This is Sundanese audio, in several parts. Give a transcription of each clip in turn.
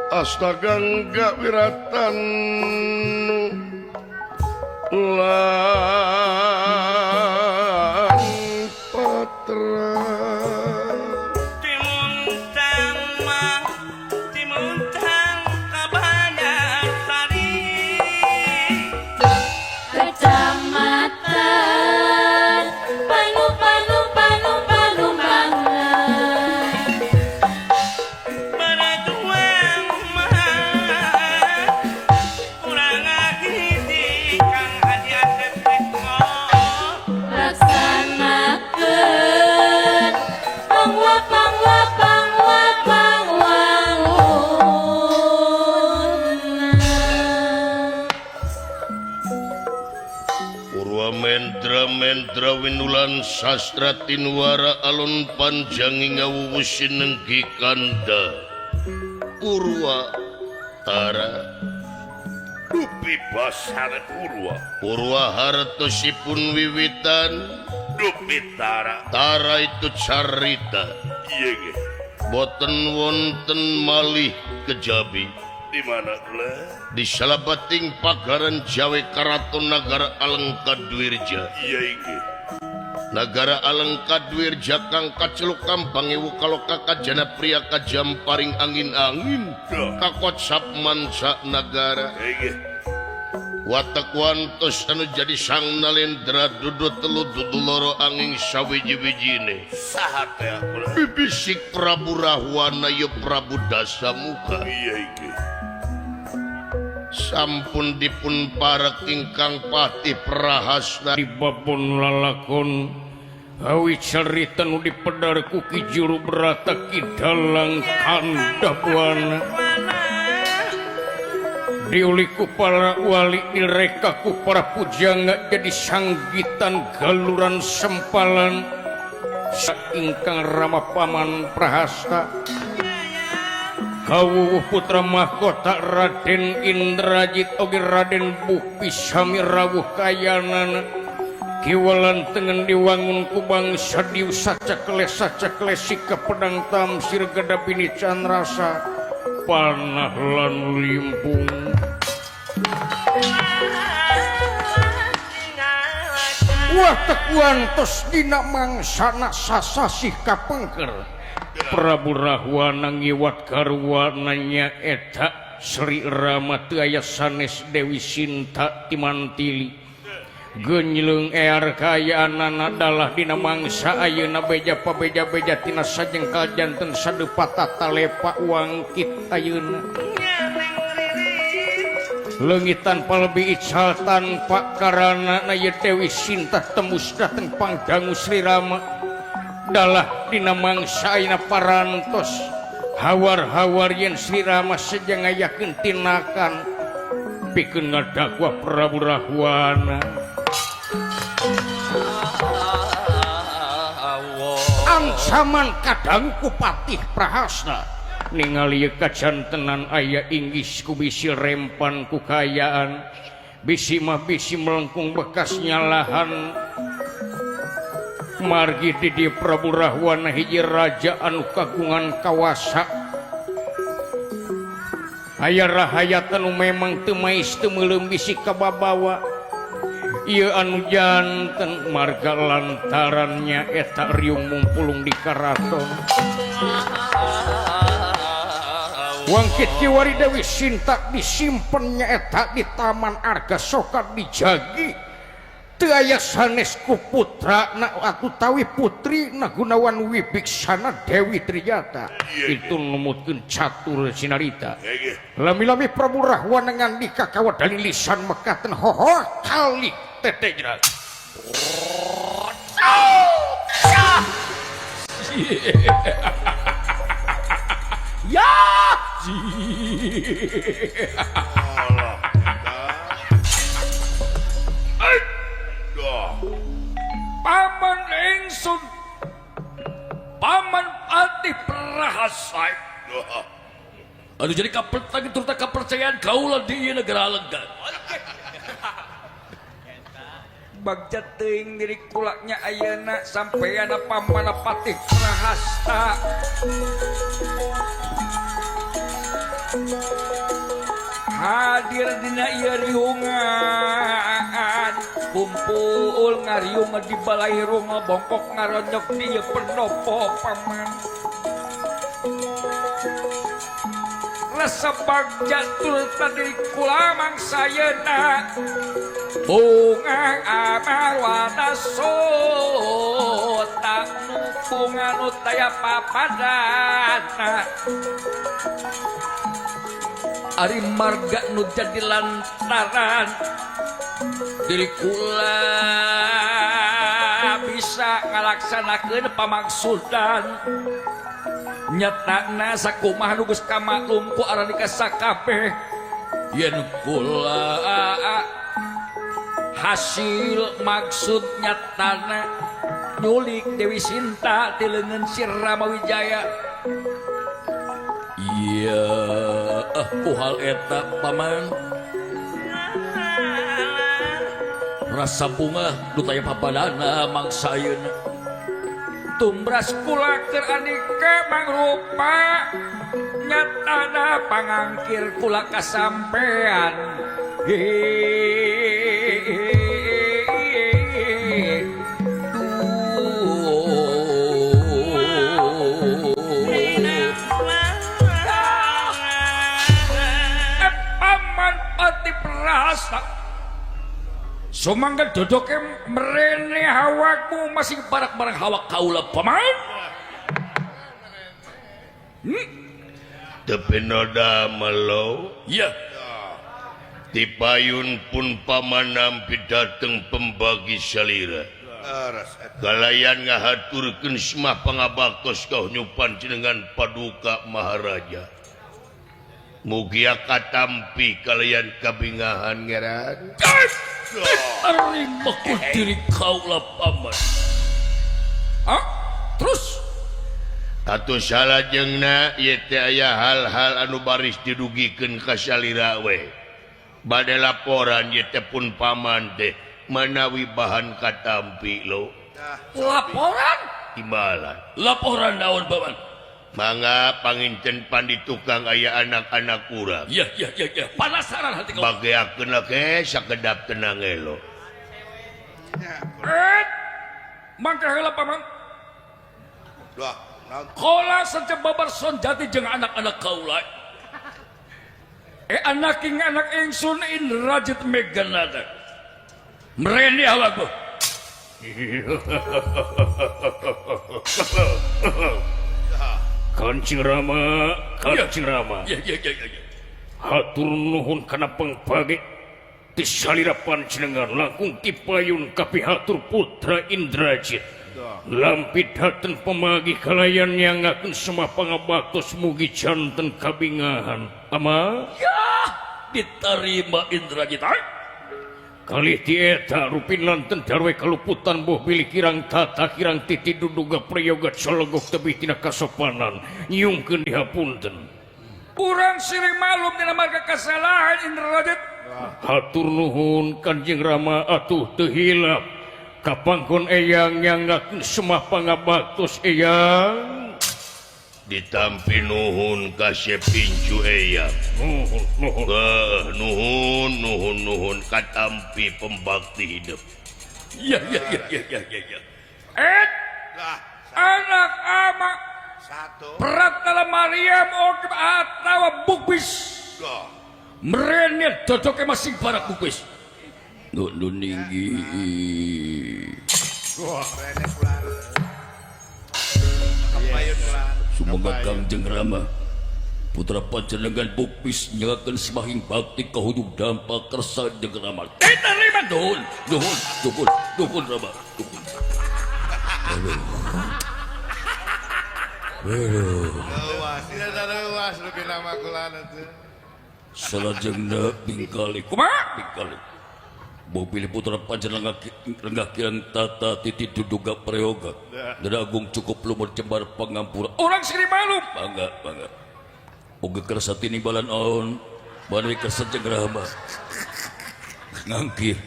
Astagangga wiratan lan patra Timuntang mah timuntang kabanyarsari Kecamatan Panu Panu Panu Panumbangan Berjuang mah kurang hiji Kang Haji Asep Eko Laksanakeun pangwa pangwa pangwa pangwangunna. Purwa Mendra Mendra Winulan Sastra Tinwara alun panjangi ngawuwu sinenggi kanda Purwa Tara Dupi basana Purwa Purwa hartosipun wiwitan Dupi Tara Tara itu carita iya ge boten wonten malih kejabi di mana kula di salabating pagaran Jawe Karaton Nagara Alengkadwirja iya iki Nagara Alengkadwirja kang kaceluk kampang ewu kaloka kajana pria kajamparing angin-angin Duh. kakocap manca nagara iya watak wantos anu jadi sang nalendra dudu telu dudu loro angin sawiji-wijine saha teh kula bibisik Prabu Rahwana ya Prabu Dasamuka iya iki sampun dipun parek ingkang patih Prahasta di babon lalakon awi carita nu dipedar ku Ki Juru Brata Ki Dalang Kanda Buana diuli ku para wali direka ku para pujangga jadi sanggitan galuran sempalan saingkang Rama Paman Prahasta kawuwuh putra mahkota Raden Indrajit oge Raden Bukti sami rawuh kayanana kiwalan tengen diwangun ku bangsa diu sacakle sacakle sika pedang tamsir gada bini candrasa panah lan limpung. Wah tekuan tos dina mangsana sasasih kapengker Prabu Rahwana ngiwat garwananya eta Sri Rama teu aya sanes Dewi Sinta Timantili genyleung ear kaayaanana dalah dina mangsa ayeuna beja pabeja-beja tina sajengkal janten sadepata talepa wangkit ayeuna leungit tanpa lebih ical tanpa karana na ieu Dewi Sinta tembus dateng pangdangu Sri Rama dalah dina mangsa ayeuna parantos hawar-hawar yen Sri Rama seja ngayakeun tinakan pikeun ngadakwa Prabu Rahwana. Ancaman kadang ku Patih Prahasta ningali kajantenan aya inggis ku bisi rempan ku kaayaan bisi mah bisi melengkung bekas nyalahan margi di Prabu Rahwana hiji raja anu kagungan kawasa aya rahayat anu memang teu mais teu meuleum bisi kababawa ieu anu janten marga lantarannya eta riung mumpulung di karaton wangkit kiwari Dewi Sinta disimpennya eta di Taman Arga Soka dijagi teu aya sanes ku putra na utawi putri na Gunawan Wibiksana Dewi Trijata itu numutkeun catur sinarita lami-lami Prabu Rahwana ngandika kawadali lisan mekaten hoho kali tete jerat ya Paman ingsun Paman Patih Prahasta Aduh jadi kapertang turta kepercayaan kaula di negara Lenggan. Bagja teuing diri kulaknya ayeuna sampeyan Paman Patih Prahasta. Hadir dina ieu riungan kumpul ngariung di balai runga bongkok ngaronyok di ieu pendopo paman. Rasa bagja turta diri kula mangsayeuna bunga amarwana sota nu bunga nu taya papadana ari marga nu jadi lantaran diri kula bisa ngalaksanakeun pamaksudan nyatana sakumaha nu geus kamaklum ku aranika sakabeh yen kula hasil maksud nyatana nyulik Dewi Sinta ti leungeun si Rama Wijaya. Iya, ku hal eta paman rasa bunga nu taya papadana mangsa ayeuna tumbras kula keur andika mangrupa nyatana pangangkir kula kasampean. Paman pati perasa sumangga dodoke mrene hawakmu masih barak-barak hawak kaula paman. Tepi noda melo. Iya. Tipayun pun paman nampi dateng pembagi salira. Kalayan ngahaturkeun semah pangabaktos ka nyupan jenengan paduka Maharaja. Mugia katampi kalian kabingahan ngeran. Terima ku diri kaula paman. Ah, terus atuh salajengna ieu teh aya hal-hal anu baris didugikeun ka salira we. Bade laporan ieu teh pun paman teh manawi bahan katampi lo. Laporan? Timbalan. Laporan naon paman? Mangga panginten pandi tukang aya anak-anak urang. Iya iya iya iya. Penasaran hati kau. Bageakeun ke sakedap tenang elo. Mangka heula paman. Duh, naon? Kola saja babar sonjati jeung anak-anak kaula. Anak ing anak ingsun Indrajit Meganada. Mrene awakku. Kancing Rama, Kancing Rama. Ya, ya, ya, ya. Hatur nuhun kana pangpage ti salira panjenengan langkung tipayun kapihatur putra Indrajit. Lampi dateng pemagi kalayan nyangakeun semah pangabaktos mugi janten kabingahan. Ama? Ya, diterima Indrajit. Kalih ti eta rupin lanten darwe kaluputan boh bilih kirang tata kirang titi duduga prayoga colegok tebih tina kasopanan nyungkeun dihapunten. Urang siring malum dina marga kasalahan Indrajit. Hatur nuhun Kanjeng Rama atuh teu hilap kapangkon eyang nyangakeun semah pangabaktos eyang. Ditampi nuhun kasep pincu eyang. Nuhun nuhun. Nuhun nuhun nuhun katampi pembakti hidup. Ya ya ya ya ya ya ya. Anak ama satu Pratala Mariam oke atawa bukbis. Mrene dodoke masing barak bukbis. Nu nu ninggi. Mrene kular. Kapayun kular. Sumangga Kangjeng Rama putra panjenengan bukbis nyangakeun semahing bakti kahudung dampak kersa jeung Rama. Diterima nuhun nuhun nuhun nuhun Rama nuhun. Aduh. Aduh. Luas, tidak luas lebih nama kulan itu. Salajengna bingkali kumaha bingkali. Mobil putra panjenengan renggah kirang tata titi duduga prayoga. Dada agung cukup lumur jembar pangampura. Urang siri malum. Bangga bangga. Moga kersa tinimbalan on. Bani kersa jeung Rama. Ngangkir.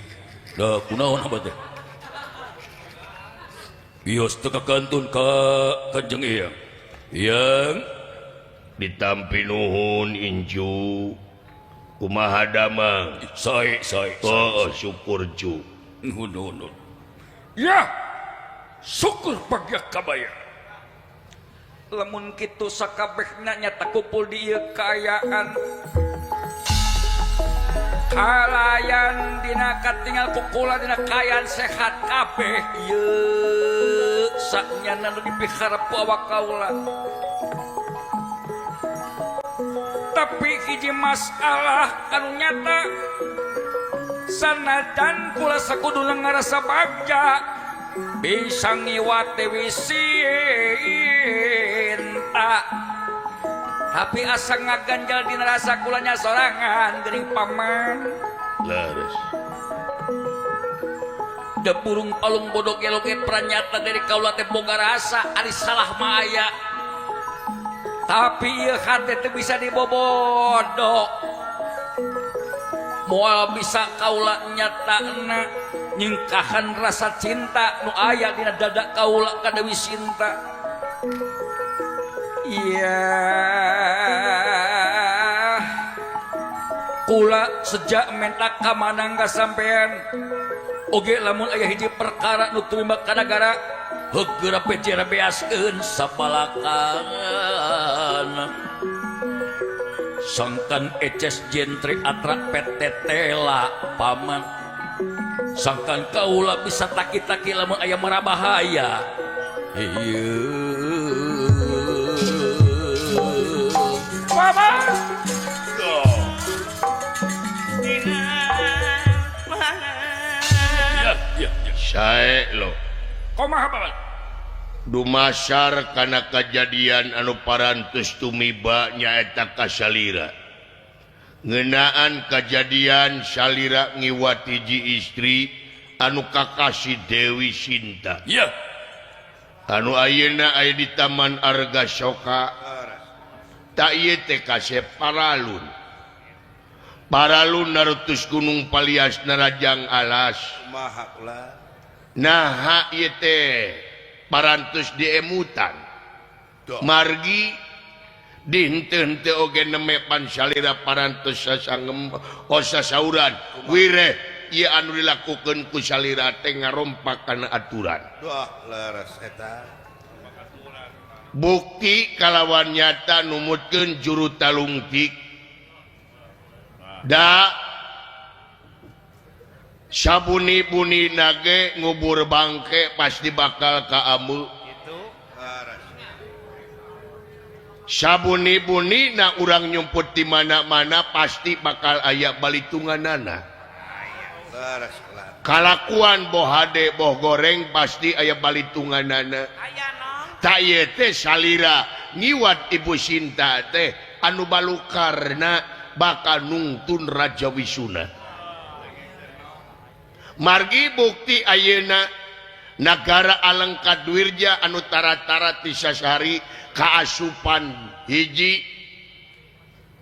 Da kunaon abah teh? Bios teu kakantun ka Kanjeng Eyang. Eyang Ditampi nuhun incu. Kumaha damang? Sae sae. Oh, syukur cu. Nuhun nuhun. Ya. Syukur bagya kabaya. Lamun kitu sakabehna nyata kumpul di ieu kaayaan. Kalayan dina katingal kukula dina kaayaan sehat kabeh ieu saknyana nu dipiharep ku awak kaula. Tapi hiji masalah anu nyata sanajan kula sakuduna ngarasa bagja bisa ngiwat Dewi Sinta, tapi asa ngaganjal dina rasa kulanya sorangan geuning paman. Leres. Da burung palung bodok eloge pranyata dari kaula teh boga rasa ari salah mah aya. Tapi ieu hate teu bisa dibobodok. Moal bisa kaula nyatana nyingkahan rasa cinta nu aya dina dada kaula ka Dewi Sinta. Iya, kula sejak menta kamanang ka sampean oge lamun aya hiji perkara nu tumiba ka nagara hegeura pecer beaskeun sapalakan. Sangkan eces jentre atrak petetela paman. Sangkan kaula bisa taki-taki lamun aya marabahaya. Ieu paman. Ya, ya, ya. Sae lo. Kumaha paman? Dumasar kana kajadian anu parantos tumiba nyaeta ka salira. Ngeunaan kajadian salira ngiwat hiji istri anu kakasih Dewi Sinta. Ya. Anu ayeuna aya di Taman Arga Soka. Tak ieu teh kasep paralun. Paralun narutus Gunung Palias narajang alas. Kumaha kula? Naha ieu teh parantos diemutan. Margi dihenteu-henteu oge neme pansalira parantos sasangem osasauran. Wireh ieu anu dilakukeun ku salira teh ngarompak kana aturan. Duh, leres eta. Bukti kalawan nyata numutkeun juru talungtik. Da sabuni-buni nage ngubur bangke pasti bakal kaamu. Sabuni-buni na urang nyumput di mana-mana pasti bakal aya balitunganana. Kalakuan boh hade boh goreng pasti aya balitunganana. Tak ieu teh salira ngiwat Ibu Sinta teh anu balukarna bakal nungtun Raja Wisuna. Margi bukti ayeuna nagara Alengka Dwirja anu tara-tara ti sasari kaasupan hiji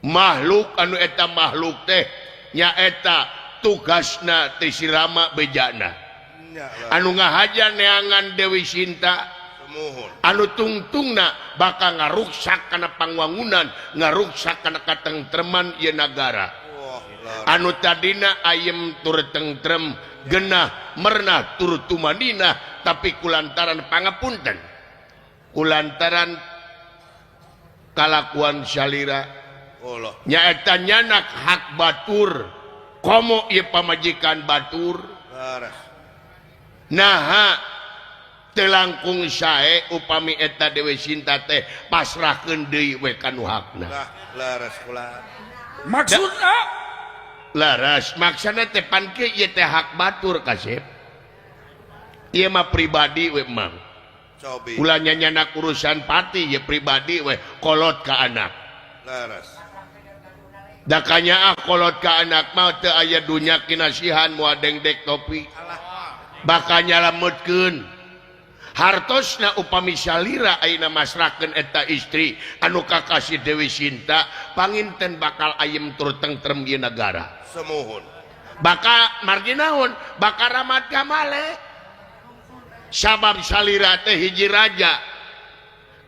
makhluk anu eta makhluk teh nyaeta tugasna ti si Rama bejana anu ngahaja neangan Dewi Sinta anu tungtungna bakal ngaruksak kana pangwangunan ngaruksak kana katengtreman ieu nagara anu tadina ayem tur tentrem genah mernah tur tumanina tapi kulantaran pangapunten kulantaran kalakuan salira nyaeta nyanak hak batur komo ieu pamajikan batur naha teu langkung sae upami eta Dewi Sinta teh pasrahkeun deui we ka nu hakna. Laras kula maksudna laras maksana teh pan kieu ieu teh hak batur kasep ieu mah pribadi we mang ulah nyanyanak urusan pati ieu pribadi we kolot ka anak laras da kanyaah kolot ka anak mah teu aya dunya kinasihan moal dengdek topi bakal nyalametkeun hartosna upami salira ayeuna masrahkeun eta istri anu kakasih Dewi Sinta panginten bakal ayem tur tentrem ieu nagara semuhun bakal margi naon bakal ramat kamale sabab salira teh hiji raja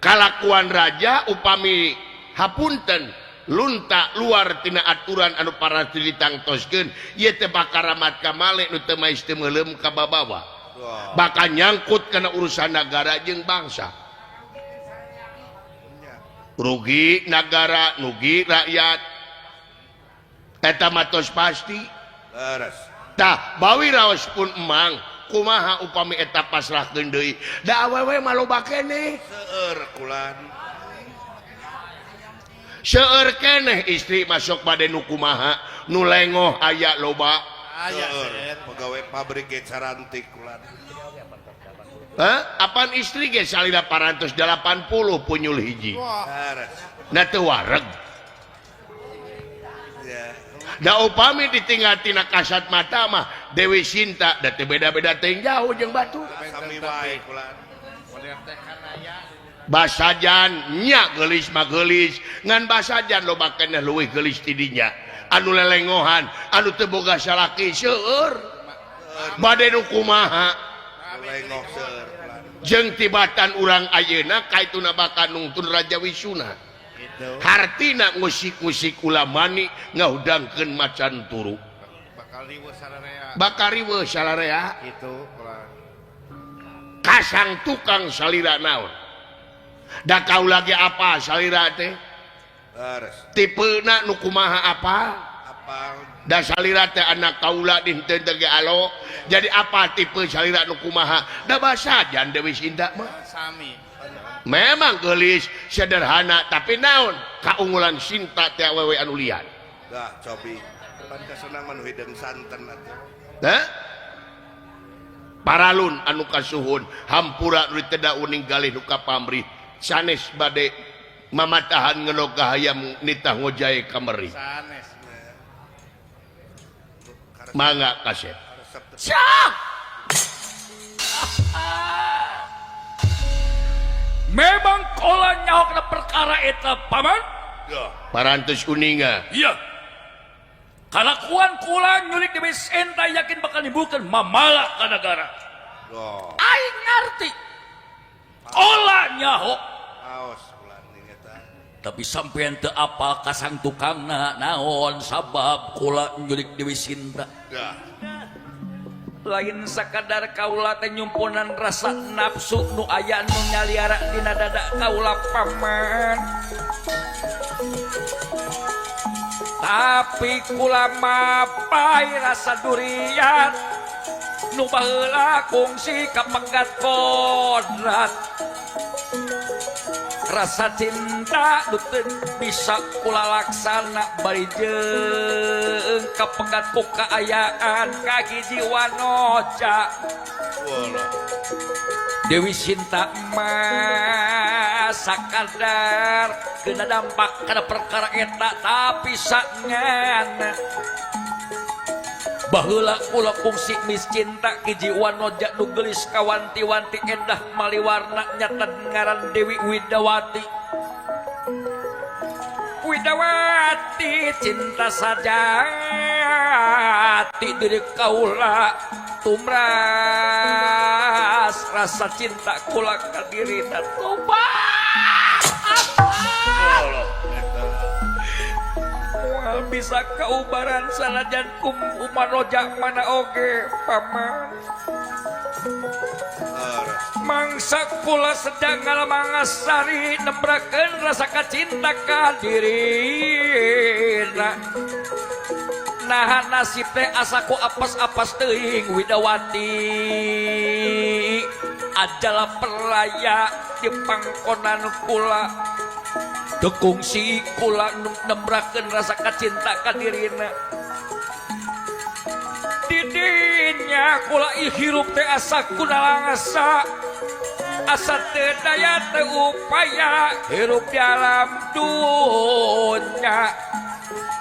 kalakuan raja upami hapunten lunta luar tina aturan anu parantos ditangtoskeun ieu teh bakal ramat kamale nu teu maes teu meuleum ka babawa bakal nyangkut kana urusan nagara jeung bangsa rugi nagara rugi rakyat eta mah tos pasti leres tah bawi raos pun emang kumaha upami eta pasrahkeun deui da awewe mah loba keneh seueur kulan seueur keneh istri masuk bade nu kumaha nu lengoh aya loba aya pegawai pabrik ge carantik kulan. Hah? Apaan istri ge salila 480 punyul hiji. Nah teu wareg. Da upami ditinggal tina kasat mata mah Dewi Sinta da teu beda-beda teuing jauh jeung batu. Sami wae kulan. Basajan nya geulis mah geulis ngan basajan loba keneh leuwih geulis ti dinya. Anu lelengohan, anu teu boga salaki seueur. Bade nu kumaha? Lengoh seueur kulan. Jeung tibatan urang ayeuna kaituna bakal nungtun Raja Wisuna. Hartina ngusik-ngusik ulamani ngahudangkeun macan turu. Bakal riweuh sararea. Bakal riweuh sararea. Kitu kulan. Kasang tukang salira naon? Da kaula ge apa salira teh? Leres. Tipena nu kumaha apa? Apal. Da salira teh anak kaula di henteu teh ge alo. Jadi apa tipe salira nu kumaha? Da basajan Dewi Sinta mah. Sami. Memang geulis sederhana tapi naon kaunggulan Sinta teh awewe anu lian. Dah cobi. Pan kasenang mah nu hideung santen atuh. Hah? Paralun anu kasuhun hampura nu teu uning galih nu kapamrih sanes bade mamatahan ngenog hayam nitah ngojae kameri. Sanes. Mangga kasep. Syah! Memang kola nyaho kana perkara eta paman? Ya. Parantos uninga. Iya. Kalakuan kula nyulik Dewi Sinta yakin bakal nimbulkeun mamala ka nagara. Oh. Aing ngarti. Kola nyaho. Aos kulan ning eta. Tapi sampean teu apal kasang tukangna naon sabab kula nyulik Dewi Sinta. Dah. Lain sakadar kaula teh nyumpunan rasa nafsu nu aya nu nyaliara dina dada kaula paman. Tapi kula mapai rasa durian nu baheula kungsi kapegat kodrat. Rasa cinta nu teu bisa kula laksana bari jeung kapegat ku kaayaan ka hiji wanoja. Dewi Sinta mah sakadar kena dampak kana perkara eta tapi sangana baheula kula kungsi mis cinta hiji wanoja nu geulis kawanti-wanti endah maliwarna nyata ngaran Dewi Widawati. Widawati cinta sajati diri kaula tumras rasa cinta kula ka dirina tobat. Moal bisa kaubaran sanajan kum umanoja mana oge paman. Mangsa kula sedang ngalamangasari nembrakeun rasa kacinta ka dirina. Naha nasib teh asa ku apes-apes teuing Widawati. Ajalah perlaya di pangkonan kula. Teu kungsi kula nembrakeun rasa kacinta ka dirina. Didinya kula hirup teh asa kunalangasa. Asa teu daya teu upaya hirup di alam dunya.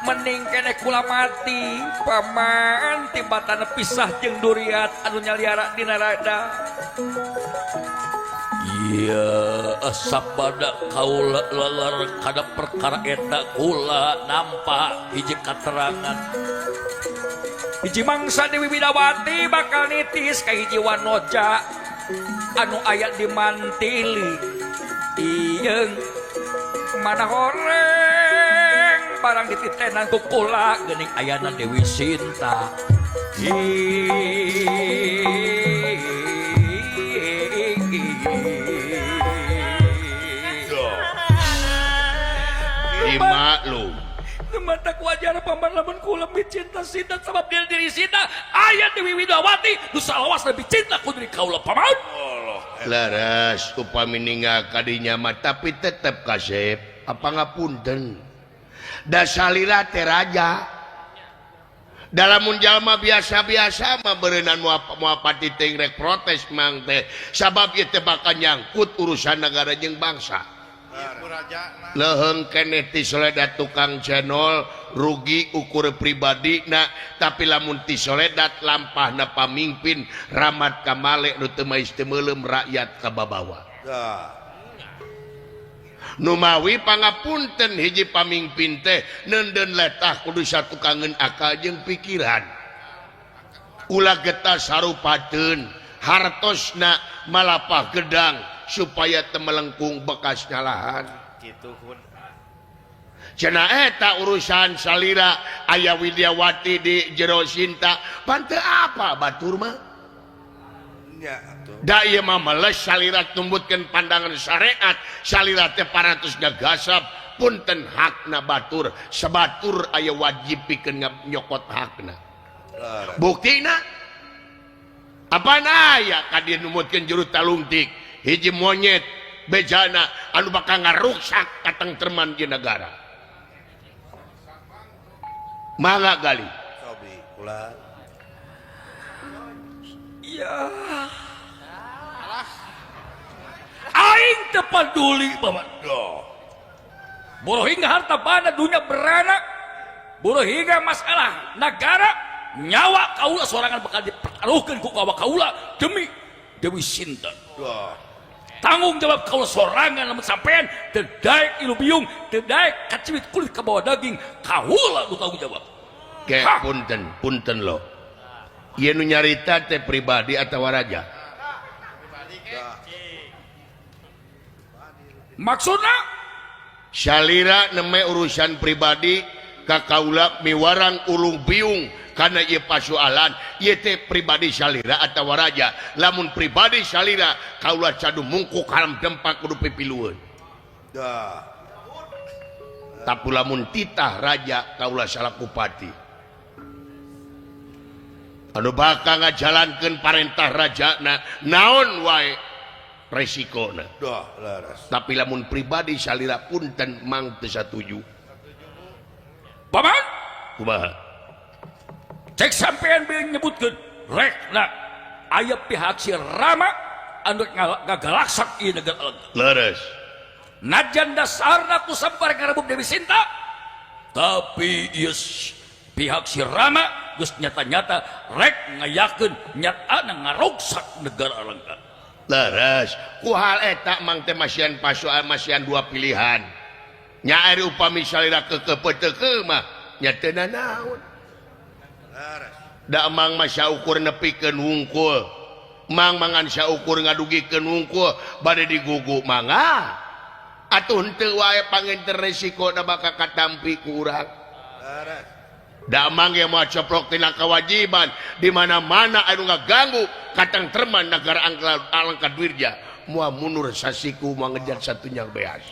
Mending keneh kula mati paman tibatan pisah jeung duriat anu nyaliara dina rada. Iya, sabada kaula lalar kana perkara eta kula nampak hiji katerangan. Hiji mangsa Dewi Widawati bakal nitis ka hiji wanoja anu aya di Mantili. Ieung Mana horeng barang dititenan ku kula geuning ayana Dewi Sinta. Dimaklum. Mata wajar paman lamun kula lebih cinta Sinta sabab diri Sinta aya Dewi Widawati nu salawas lebih cinta ku diri kaula paman. Leres upami ninggal kadinya mah tapi tetep kasep apa ngapunten. Da salira teh raja. Dalam jalma biasa-biasa mah beureunan moal pati teuing rek protes mang teh sabab ieu teh bakal nyangkut urusan negara jeung bangsa. Leheng keneh ti soledat tukang channel rugi ukur pribadi na tapi lamun ti soledat lampahna pamimpin ramat kamale nu teu mais teu meuleum rakyat kababawa. Numawi pangapunten hiji pamimpin teh neundeun letah kudu satukangeun akal jeung pikiran. Ulah getas sarupateun hartosna malapah gedang supaya teu melengkung bekas nyalahan. Kitu kun. Cenah eta urusan salira aya Widyawati di jero Sinta pan teu apa batur mah. Nya atuh. Da ieu mah meles salira tumbutkeun pandangan syariat, salira teh parantos ngagasap punten hakna batur, sabatur aya wajib pikeun nyokot hakna. Buktina apaan aya ka dieu numutkeun juru talungtik hiji monyet bejana anu bakal ngaruksak katengtreman di negara. Mangga gali. Sobi kula. Ya. Aing teu peduli paman. Boro hingga harta banda dunia beranak, boro hingga masalah negara, nyawa kaula sorangan bakal dipertaruhkeun ku awak kaula demi Dewi Sinta. Tanggung jawab kaula sorangan lamun sampean teu daek ilu biung, teu daek kacimit kulit ka bawah daging, kaula nu tanggung jawab. Ke punten, punten lo. Ieu nu nyarita teh pribadi atawa raja? Maksudna salira neme urusan pribadi ka kaula miwarang ulung biung kana ieu pasualan ieu teh pribadi salira atawa raja. Lamun pribadi salira kaula cadu mungkuk haram dempak kudu pipilueun. Dah. Tapi lamun titah raja kaula salaku pati anu bakal ngajalankeun parentah rajana naon wae resikona. Dah, leres. Tapi lamun pribadi salira punten mang teu satuju. Paman kumaha? Cek sampean beuh nyebutkeun rekna aya pihak si Rama anu ngagalaksak ieu negara Alengka. Leres. Najan dasarna ku sampar ngarebut Dewi Sinta, tapi ieu pihak si Rama geus nyata-nyata rek ngayakeun nyatana ngaruksak negara Alengka. Leres. Ku hal eta mang teh masihan pasoal masihan dua pilihan. Nya ari upami salira kekepeuteukeun mah nya teu nanaon. Leres. Da mang mah saukur nepikeun wungkul. Mang mangan saukur ngadugikeun wungkul bade digugu mangga. Atuh henteu wae panginten resiko da bakal katampi ku urang. Leres. Da mang ge moal coplok tina kewajiban di mana-mana anu ngaganggu katengtreman negara Alengka Dwirja moal mundur sasiku moal ngejar satunya beas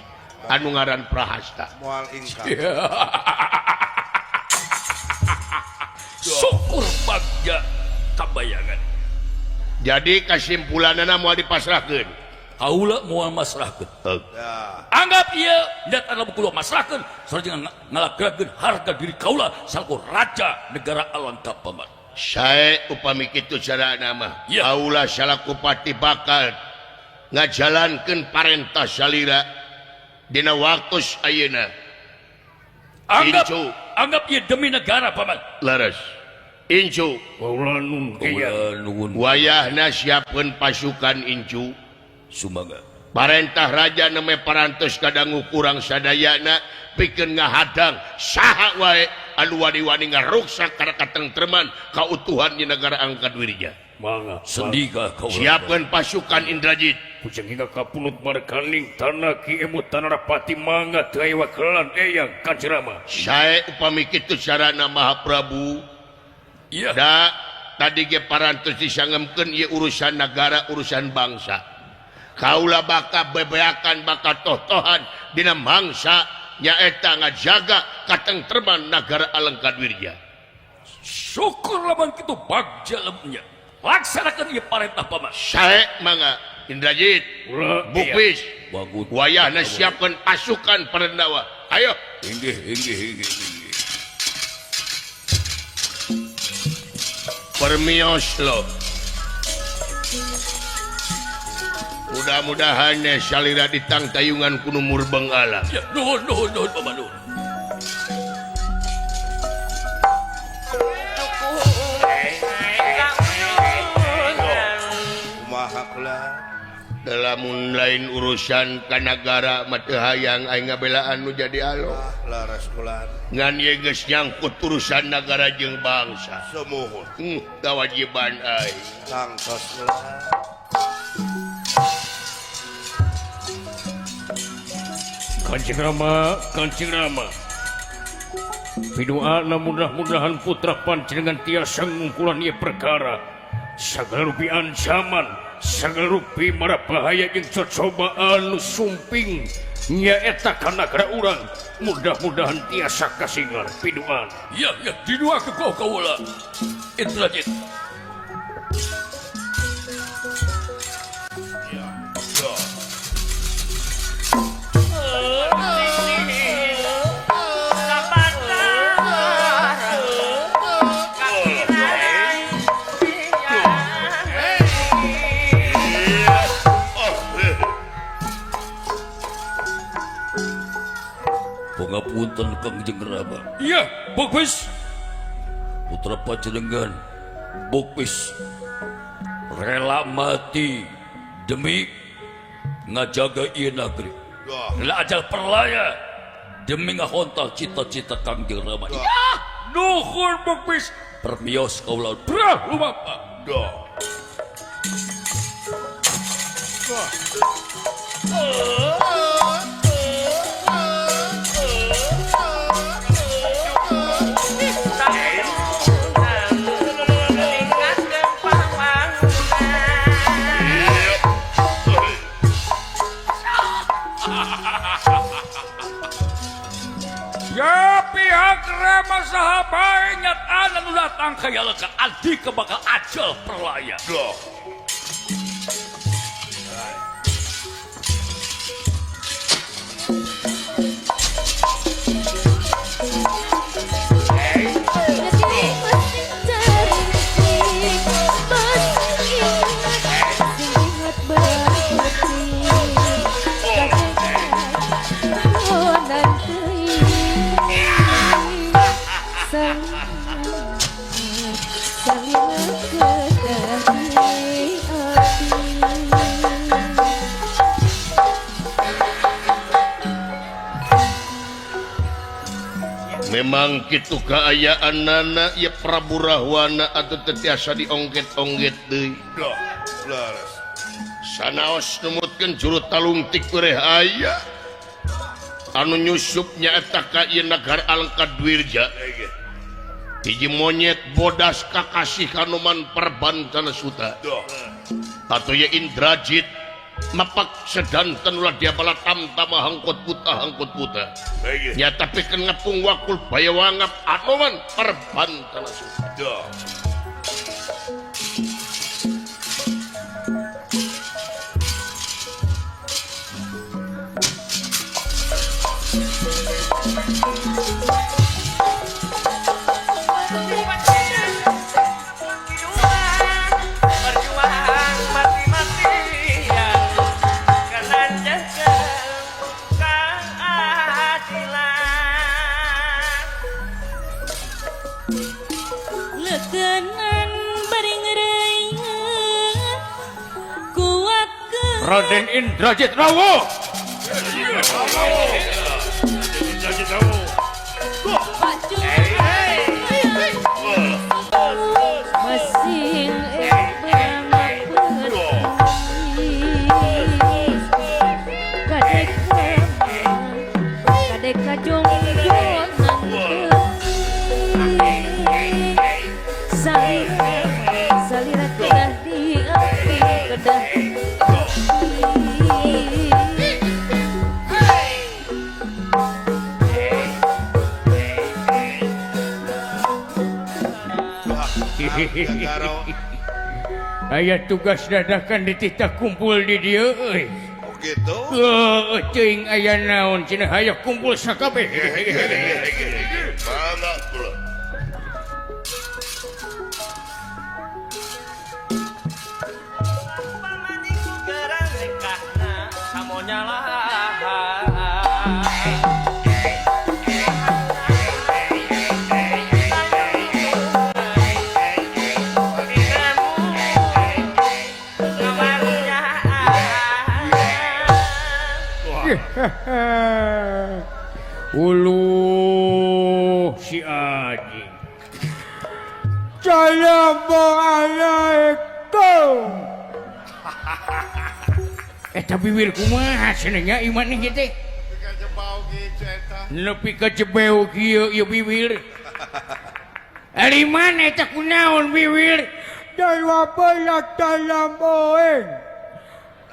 anu ngaran Prahasta. Moal ingkar. Syukur bagja kabayangan. Jadi kesimpulanana moal dipasrahkeun. Kaula moal masrahkeun. Anggap ieu nyata lamun kula masrahkeun sareng ngalagrakeun harga diri kaula salaku raja negara Alengka paman. Sae upami kitu carana mah. Ya. Kaula salaku pati bakal ngajalankeun parentah salira dina waktu ayeuna. Anggap Incu. Anggap ieu demi negara paman. Leres. Incu. Kula nuwun. Wayahna siapkeun pasukan incu. Sumaga. Parentah raja neme parantos kadangu kurang sadayana pikeun ngahadang saha wae anu wani-wani ngaruksak kana katengtreman kautuhan di negara Angka Dwirja. Mangga. Sendika kaula. Siapkeun pasukan Indrajit. Kujang hingga kapunut marganing tanah Ki Emutan Rapati mangga teu aya wakelan eyang Kanjeng Rama. Sae upami kitu carana Mahaprabu. Iya. Da tadi ge parantos disangemkeun ieu urusan nagara, urusan bangsa. Kaula baka bebeakan baka toh-tohan dina mangsa nyaeta ngajaga katengtreman nagara Alengkadwirja. Syukur lamun kitu bagja lemnya. Laksanakeun ieu parentah paman. Sae mangga Indrajit. Bukbis. Wayahna siapkeun pasukan Parandawa. Ayo. Inggih inggih inggih inggih. Permios lo. Mudah-mudahan salira ditangtayungan kuno murbeng alam. Ya, nuhun nuhun nuhun paman nuhun. Kumaha kula? Lamun lain urusan ka nagara mah teu hayang aing ngabelaan nu jadi alo. Laras kula. Ngan ieu geus nyangkut urusan nagara jeung bangsa. Sumuhun. Kawajiban aing. Tangtos kula. Kanjeng Rama, Kanjeng Rama. Piduana mudah-mudahan putra panjenengan tiasa ngungkulan ieu perkara. Sagala rupi ancaman, sagala rupi mara bahaya jeung cocobaan nu sumping nyaeta ka nagara urang. Mudah-mudahan tiasa kasingar piduana. Ya, ya, diduakeun ku kaula. Indrajit. Pangapunten Kangjeng Rama. Iya, Bukbis. Putra panjenengan Bukbis rela mati demi ngajaga ieu nagri. Rela ajal perlaya demi ngahontal cita-cita Kangjeng Rama. Iya, nuhun Bukbis. Permios kaula brah lumapa. Duh. Ya pihak Rama sahabat nyataan anu datang ka yalaka adi ke bakal ajal perlaya. Duh. Memang kitu kaayaan nana ya Prabu Rahwana atau tetiasa diongket-ongket deui. Duh, laras. Sanaos numutkeun juru talungtik wereh aya. Anu nyusup nyaeta ka ieu nagara Alengkadwirja. Hiji monyet bodas kakasih Hanuman Perbantan Suta. Atau ya Indrajit mapak sedanten ulah dia bala tamtama hangkot puta hangkot puta. Ya tapi kan ngepung wakul bayawangap Hanuman Perbantan Suta. Raden Indrajit Rawo. Masing Kadek kadek kajongjonan teuing salira kedah diapi kedah Aya tugas dadakan dititah kumpul di dieu euy. Oh gitu. Heuh teuing aya naon cenah aya kumpul sakabeh. Mangga kula. Pamaniku gerang nikahna samonyalahan. Uluh si Aji. Assalamualaikum. Eta bibir kumaha cenah nya ieu maneh ieu teh? Nepi ka jebeu kieu ieu bibir. Ari mana eta kunaon bibir? Dalam dalam oeng.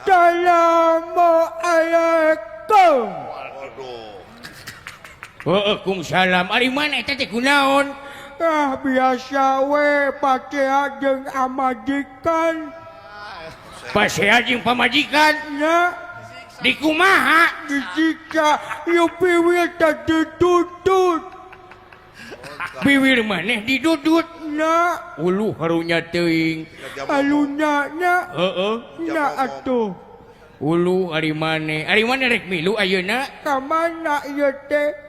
Assalamualaikum. Waduh. Waalaikumsalam. Ari mana eta teh kunaon? Ah biasa we pasea jeung amajikan. Pasea jeung pamajikan nya. Di kumaha? Disiksa ieu biwir teh didudut. Biwir maneh didudut nya. Uluh harunya teuing. Alunya nya. Heeh. Nya atuh. Ulu ari maneh. Ari maneh rek milu ayeuna? Ka mana ieu teh?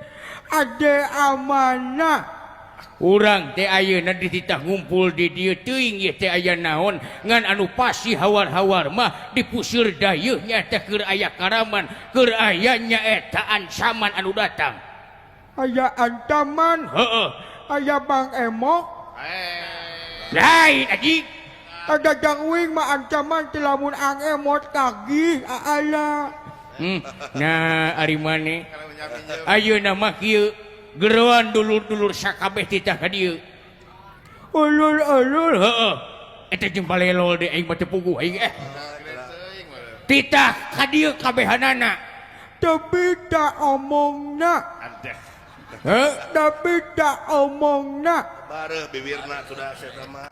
Ade amanah. Urang teh ayeuna dititah ngumpul di dieu teuing ieu teh aya naon ngan anu pasti hawar-hawar mah dipuseur dayeuh nya teh keur aya karaman, keur aya nyaeta ancaman anu datang. Aya ancaman? Heeh. Aya Bang Emok? Lain aji. Ada jang uing mah ancaman teh lamun Ang Emot kagih aala. Nah ari maneh ayeuna mah kieu geroan dulur-dulur sakabeh titah ka dieu. Ulur-ulur heeh. Eta jeung balelol deui aing mah teu puguh aing eh. Titah ka dieu kabehanana. Teu bida omongna. Heuh, teu bida omongna. Bareuh bibirna sudah eta mah.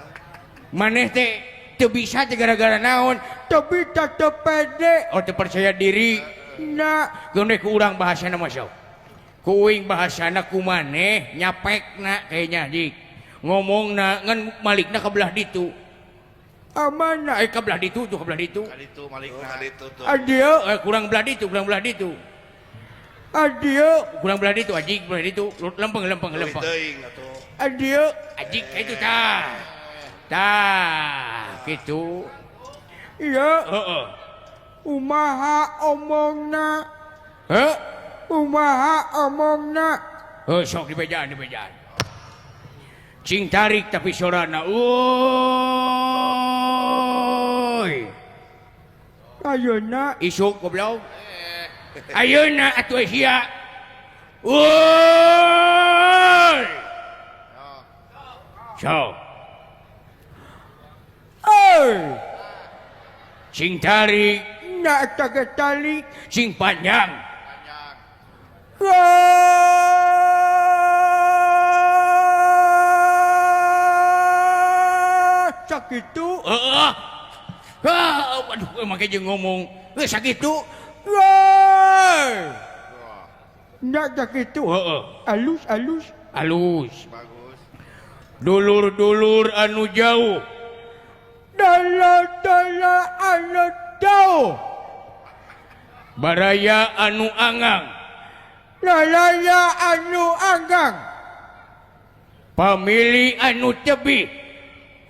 Maneh teh teu bisa teh gara-gara naon? Teu bisa teu pede. Oh teu percaya diri. Nah, geuneh ku urang bahasana mah sok. Kuing bahasana ku maneh nyapekna kayaknya dik. Ngomongna ngan malikna ka belah ditu. Amana ka belah ditu tuh ka belah ditu. Ka ditu malikna. Ka ditu tuh. Adieu kurang belah ditu, kurang belah ditu. Adieu kurang belah ditu anjing belah ditu. Lempeng lempeng lempeng. Teuing atuh. Adieu anjing ka itu tah. Tah gitu. Iya, heeh. Umaha omongna? Heuh? Umaha omongna? Heuh sok dibejaan dibejaan. Cing tarik tapi sorana. Woi. Ayeuna isuk goblok. Ayeuna atuh sia. Woi. Sok. Oi. Sing tarik na eta ge tali sing panjang. Sakitu. Heeh. Aduh make jeung ngomong. Heuh sakitu. Nya sakitu heeh. Alus alus alus. Bagus. Dulur-dulur anu jauh. Dala-dala anu jauh. Baraya anu anggang. Baraya anu anggang. Pamili anu tebih.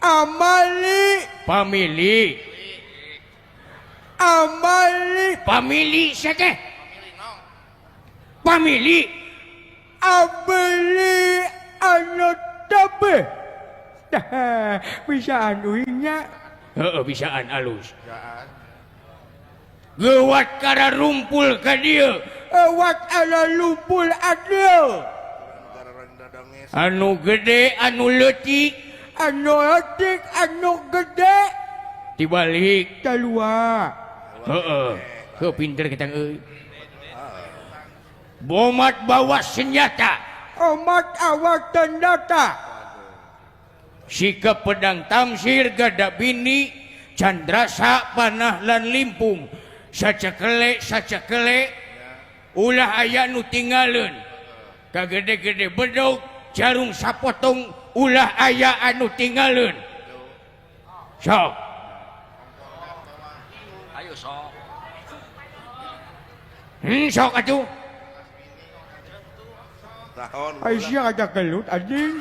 Amali. Pamili. Amali. Pamili sia teh. Pamili. Abeli anu tebih. Bisaan uingnya. Heeh, bisaan alus. Gewat kara rumpul ka dieu. Ewat ala lumpul adil. Anu gede anu leutik, anu leutik anu gede. Dibalik talua. Heeh. Heuh pinter kita euy. Bomat bawa senjata, omat awak senjata. Sikap pedang tamsir gada bini, candrasa panah lan limpung. Sacekele sacekele ulah aya nu tinggaleun. Kagede-gede bedog jarum sapotong ulah aya anu tinggaleun. Sok. Ayo sok. Sok atuh. Aisyah ada gelut anjing.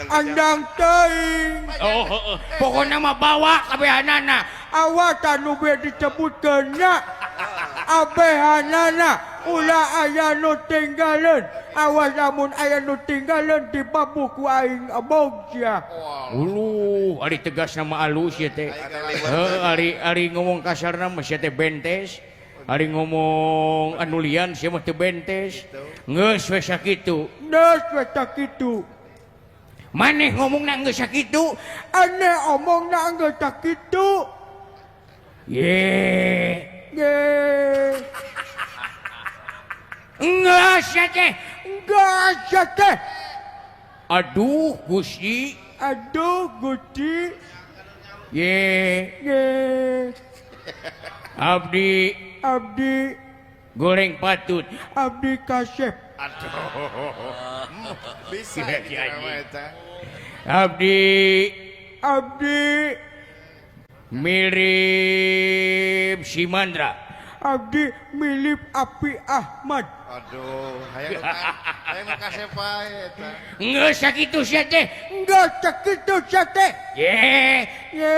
Andang teuing. Oh, heeh. Pokona mah bawa kabehanana. Awas anu beu disebutkeun nya. Abehanana ulah aya nu tinggaleun. Awas lamun aya nu tinggaleun dibabu ku aing abog sia. Uluh, ari tegasna mah alus ieu teh. Heuh, ari ngomong kasarna mah sia teh bentes. Ari ngomong anu lian sia mah teu bentes. Geus we sakitu. Geus we sakitu. Maneh ngomongna geus sakitu, aneh omongna geus sakitu. Ye, ye. Geus sia teh, geus sia teh. Aduh Gusti, aduh Gusti. Ye, ye. Abdi, abdi goreng patut, abdi kasep. Aduh. Bisa eta. Abdi, abdi mirip Simandra. Abdi mirip Api Ahmad. Aduh, hayang hayang kasep wae eta. Geus sakitu sia teh, geus sakitu sia teh. Ye, ye.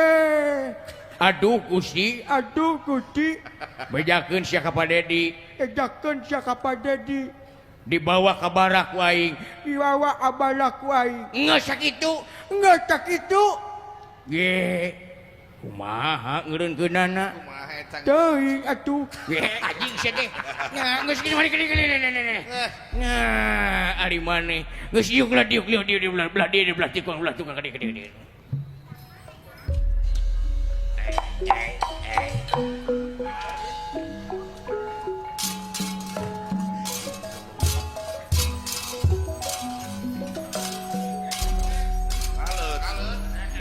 Aduh Gusti, aduh Gusti. Bejakeun sia ka Pak Dedi, bejakeun sia ka Pak Dedi. Dibawa ka barak ku aing, dibawa ka barak ku aing. Geus sakitu, geus sakitu. Ye, kumaha ngeureunkeunana? Kumaha eta? Teuing atuh. Ye, anjing sia teh. Nya geus kitu mari kene. Nya, ari maneh. Geus ieu belah dieu belah dieu belah dieu belah tikung belah tukang kene kene.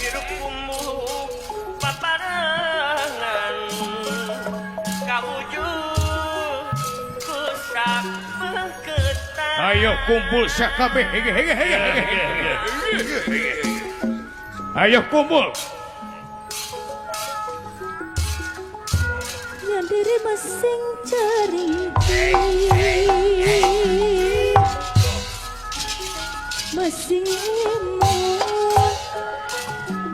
Hirup umum paparangan kawujud kusak beketan. Ayo kumpul sakabeh. Ayo kumpul. Diri masing cerita masing emut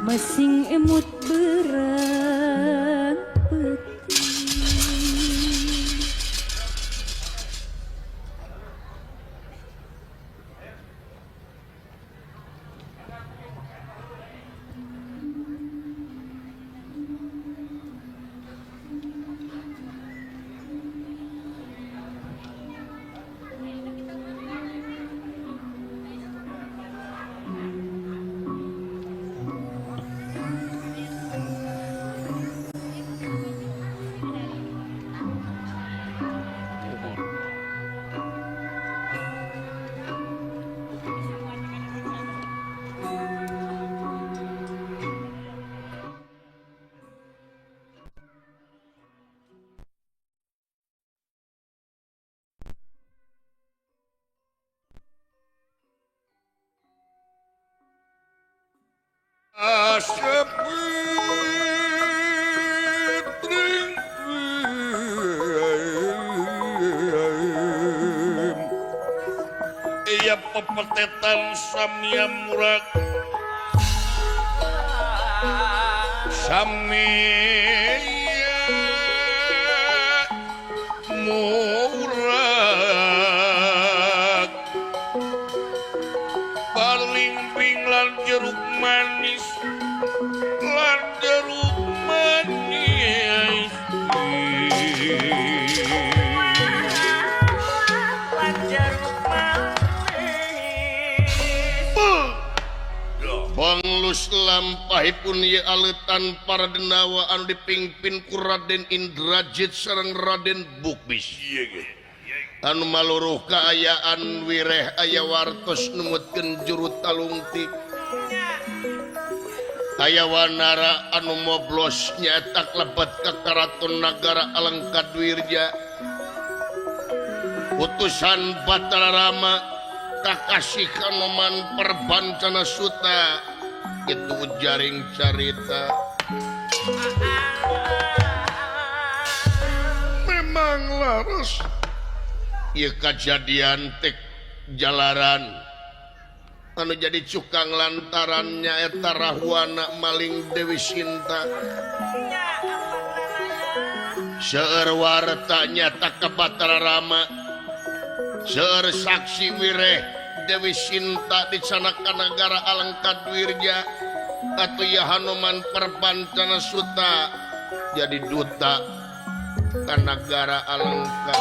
masing emut berat peti. Iya pepetetan samia murag samia murag paling lan jeruk manis lan jeruk manis. Alus lampahipun ye aleutan para denawa anu dipingpin ku Raden Indrajit sareng Raden Bukbis. Anu maluruh kaayaan wireh aya wartos numutkeun juru talungtik. Aya wanara anu moblos nyaeta lebet ka Karaton Nagara Alengkadwirja. Utusan Batara Rama kakasih Hanoman Perbancana Suta itu jaring carita. Memang laras ieu kajadian tek jalaran anu jadi cukang lantaran nyaeta Rahwana maling Dewi Sinta. Seueur warta nyata ka Batara Rama, seueur saksi wireh Dewi Sinta dicanak ka Nagara Alengkadwirja atuh ya Hanoman Perbancana Suta jadi duta ka Nagara Alengka.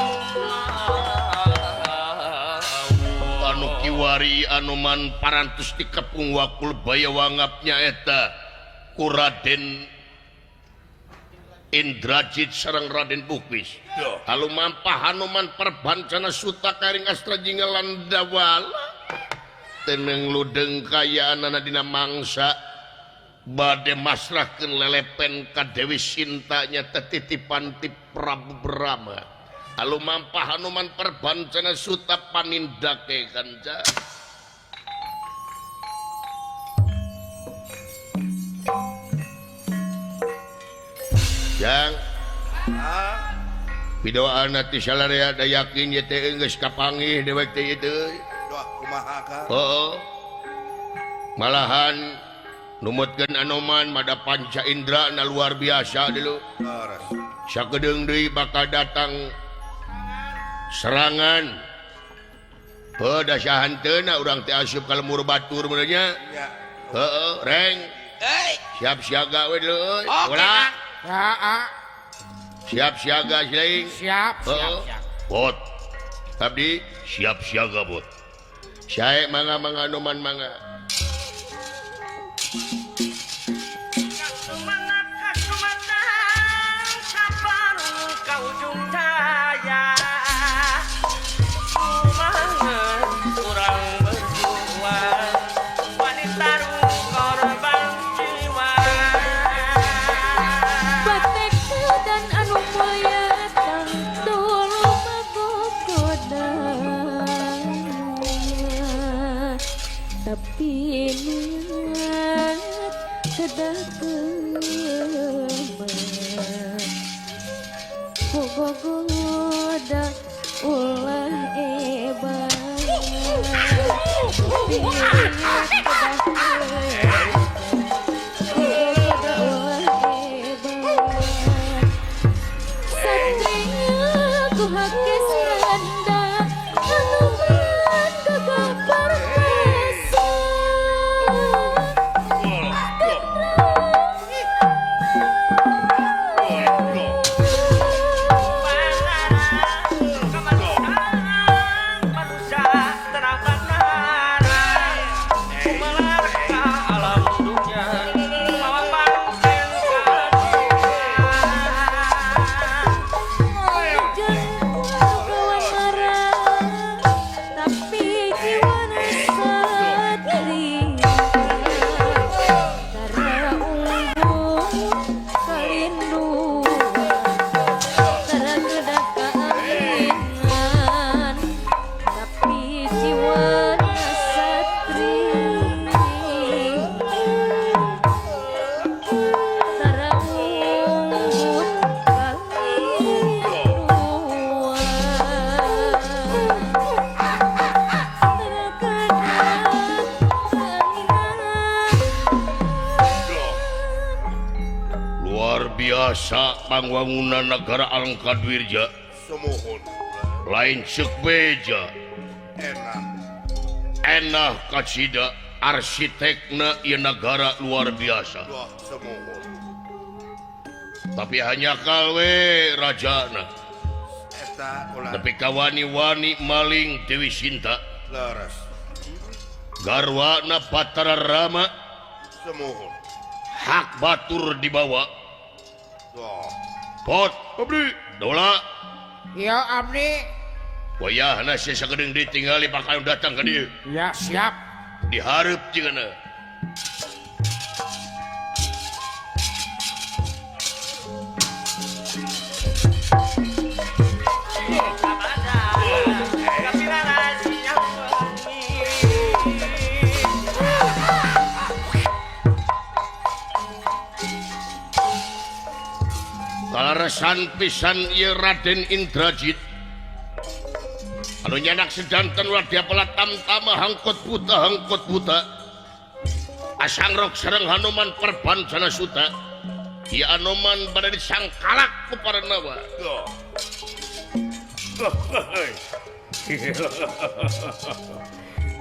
Anu kiwari Anoman parantos dikepung wakul baya wangap nyaeta ku Raden Indrajit sareng Raden Bukbis. Halu mampah Hanoman Perbancana Suta karing astra jingga landawala teneng ludeng kayaanana dina mangsa bade masrahkeun lelepen ka Dewi Sinta nyata titipan ti Prabu Brahma. Halu mampah Hanoman Perbancana Suta panindake kanca. Jang pidoana ti salarea da yakin ye teh geus kapanggih dewek teh ieu teh. Doa kumaha ka? Heeh. Malahan numutkeun Anoman mada panca indra na luar biasa dulu. Sakedeung deui bakal datang serangan. Heuh da sahanteuna urang teh asup ka lemur batur mun nya. Heeh, reng. Siap siaga we dulu euy. Ulah. Siap siaga siling. Siap, siap, siap. Bot. Abdi siap siaga bot. Sae mangga mangga Anoman mangga. Tapi niat kedah kemat gogoda ulah ebah. Tapi niat kedah gogoda ulah ebah. Satria ku hakes randa Hanuman gagah perkasa. Biasa pangwangunan negara Alengkadwirja sumuhun lain ceuk beja enak enak kacida arsitekna ieu nagara luar biasa. Wah, sumuhun. Tapi hanya kalwe rajana eta ulah tapi kawani-wani maling Dewi Sinta leres garwana Batara Rama Semuhun. Hak batur dibawa. Oh. Pot abdi dola. Ya abdi. Wayahna sia sagedeung ditinggali bakal datang ka dieu. Ya siap. Dihareup jeung Kaleresan pisan ieu Raden Indrajit anu nyanak sedanten wadya tamtama hangkot buta asangrok sareng Hanuman perbancana suta ieu Anoman bade disangkalak ku para nawa.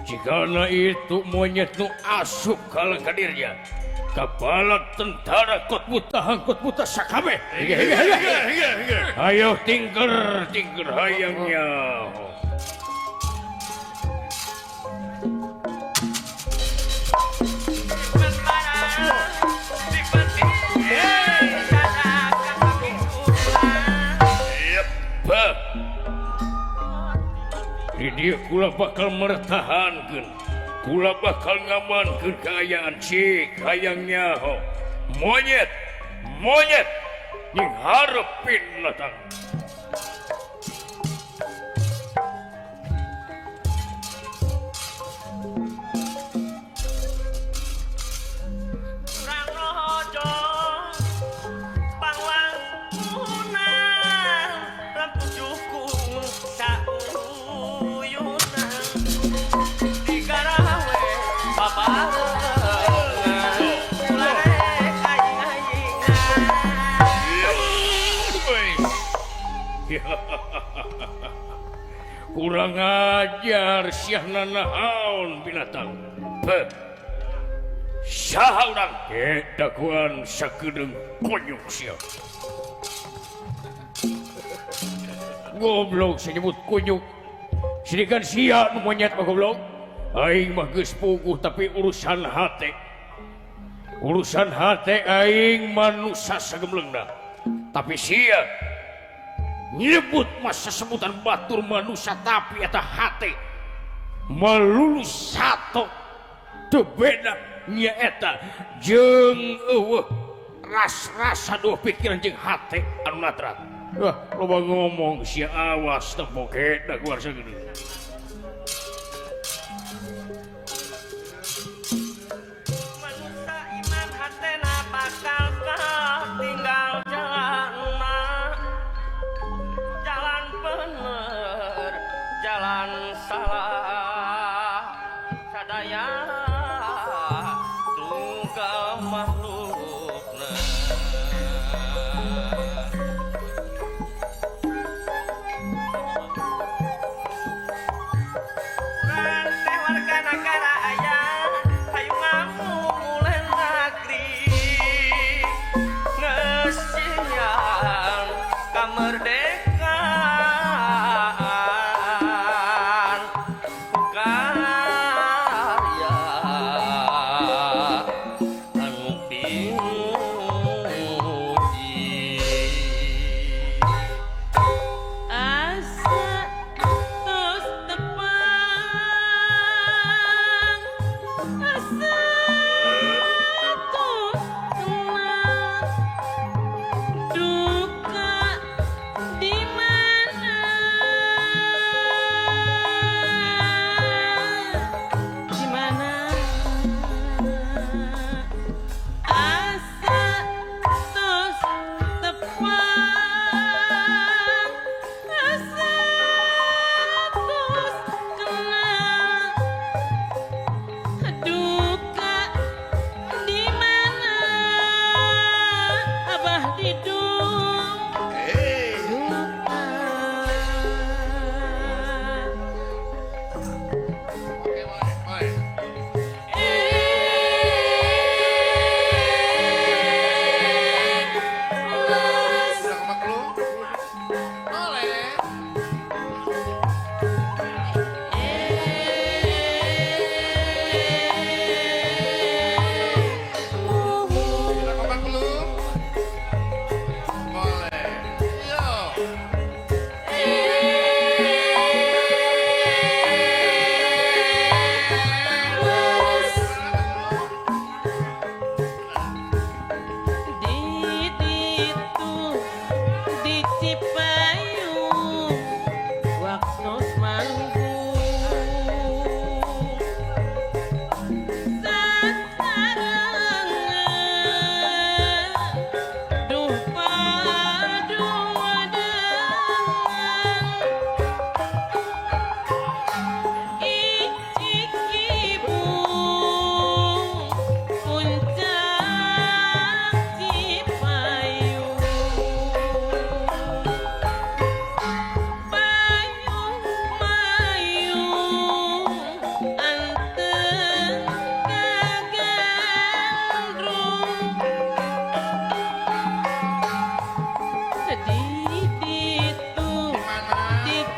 Jikana itu monyet nu asup ka kadirnya kepala tentara kot buta hangkot buta sakabeh. Ayo tingker tingker hayangnya. Di dieu kula bakal mertahankeun, kula bakal ngamankeun kaayaan cik hayangnya ho. Monyet, monyet nying harepin latang. Kurang ajar siah nanaon binatang. Saha urang dakuan sakedeung konyuk sia. Goblok senyebut kunyuk. Sidikan sia nu monyet mah goblok. Aing mah geus puguh tapi urusan hate. Urusan hate aing manusa sagemleungna. Tapi sia nyebut masa sebutan batur manusia tapi eta hate melulu satu teu beda nyaeta jeung eueuh ras-rasa dua pikiran jeung hate anu natrat. Wah, loba ngomong sia awas teh boke da keluar sagedeung. Manusia iman hatena bakal katinggal jalanna. Jalan bener, jalan salah, sadaya tunggal makhlukna. Urang teh warga nagara aya, hayu ngamumule negeri, ngeusian kamerdekaan. Karya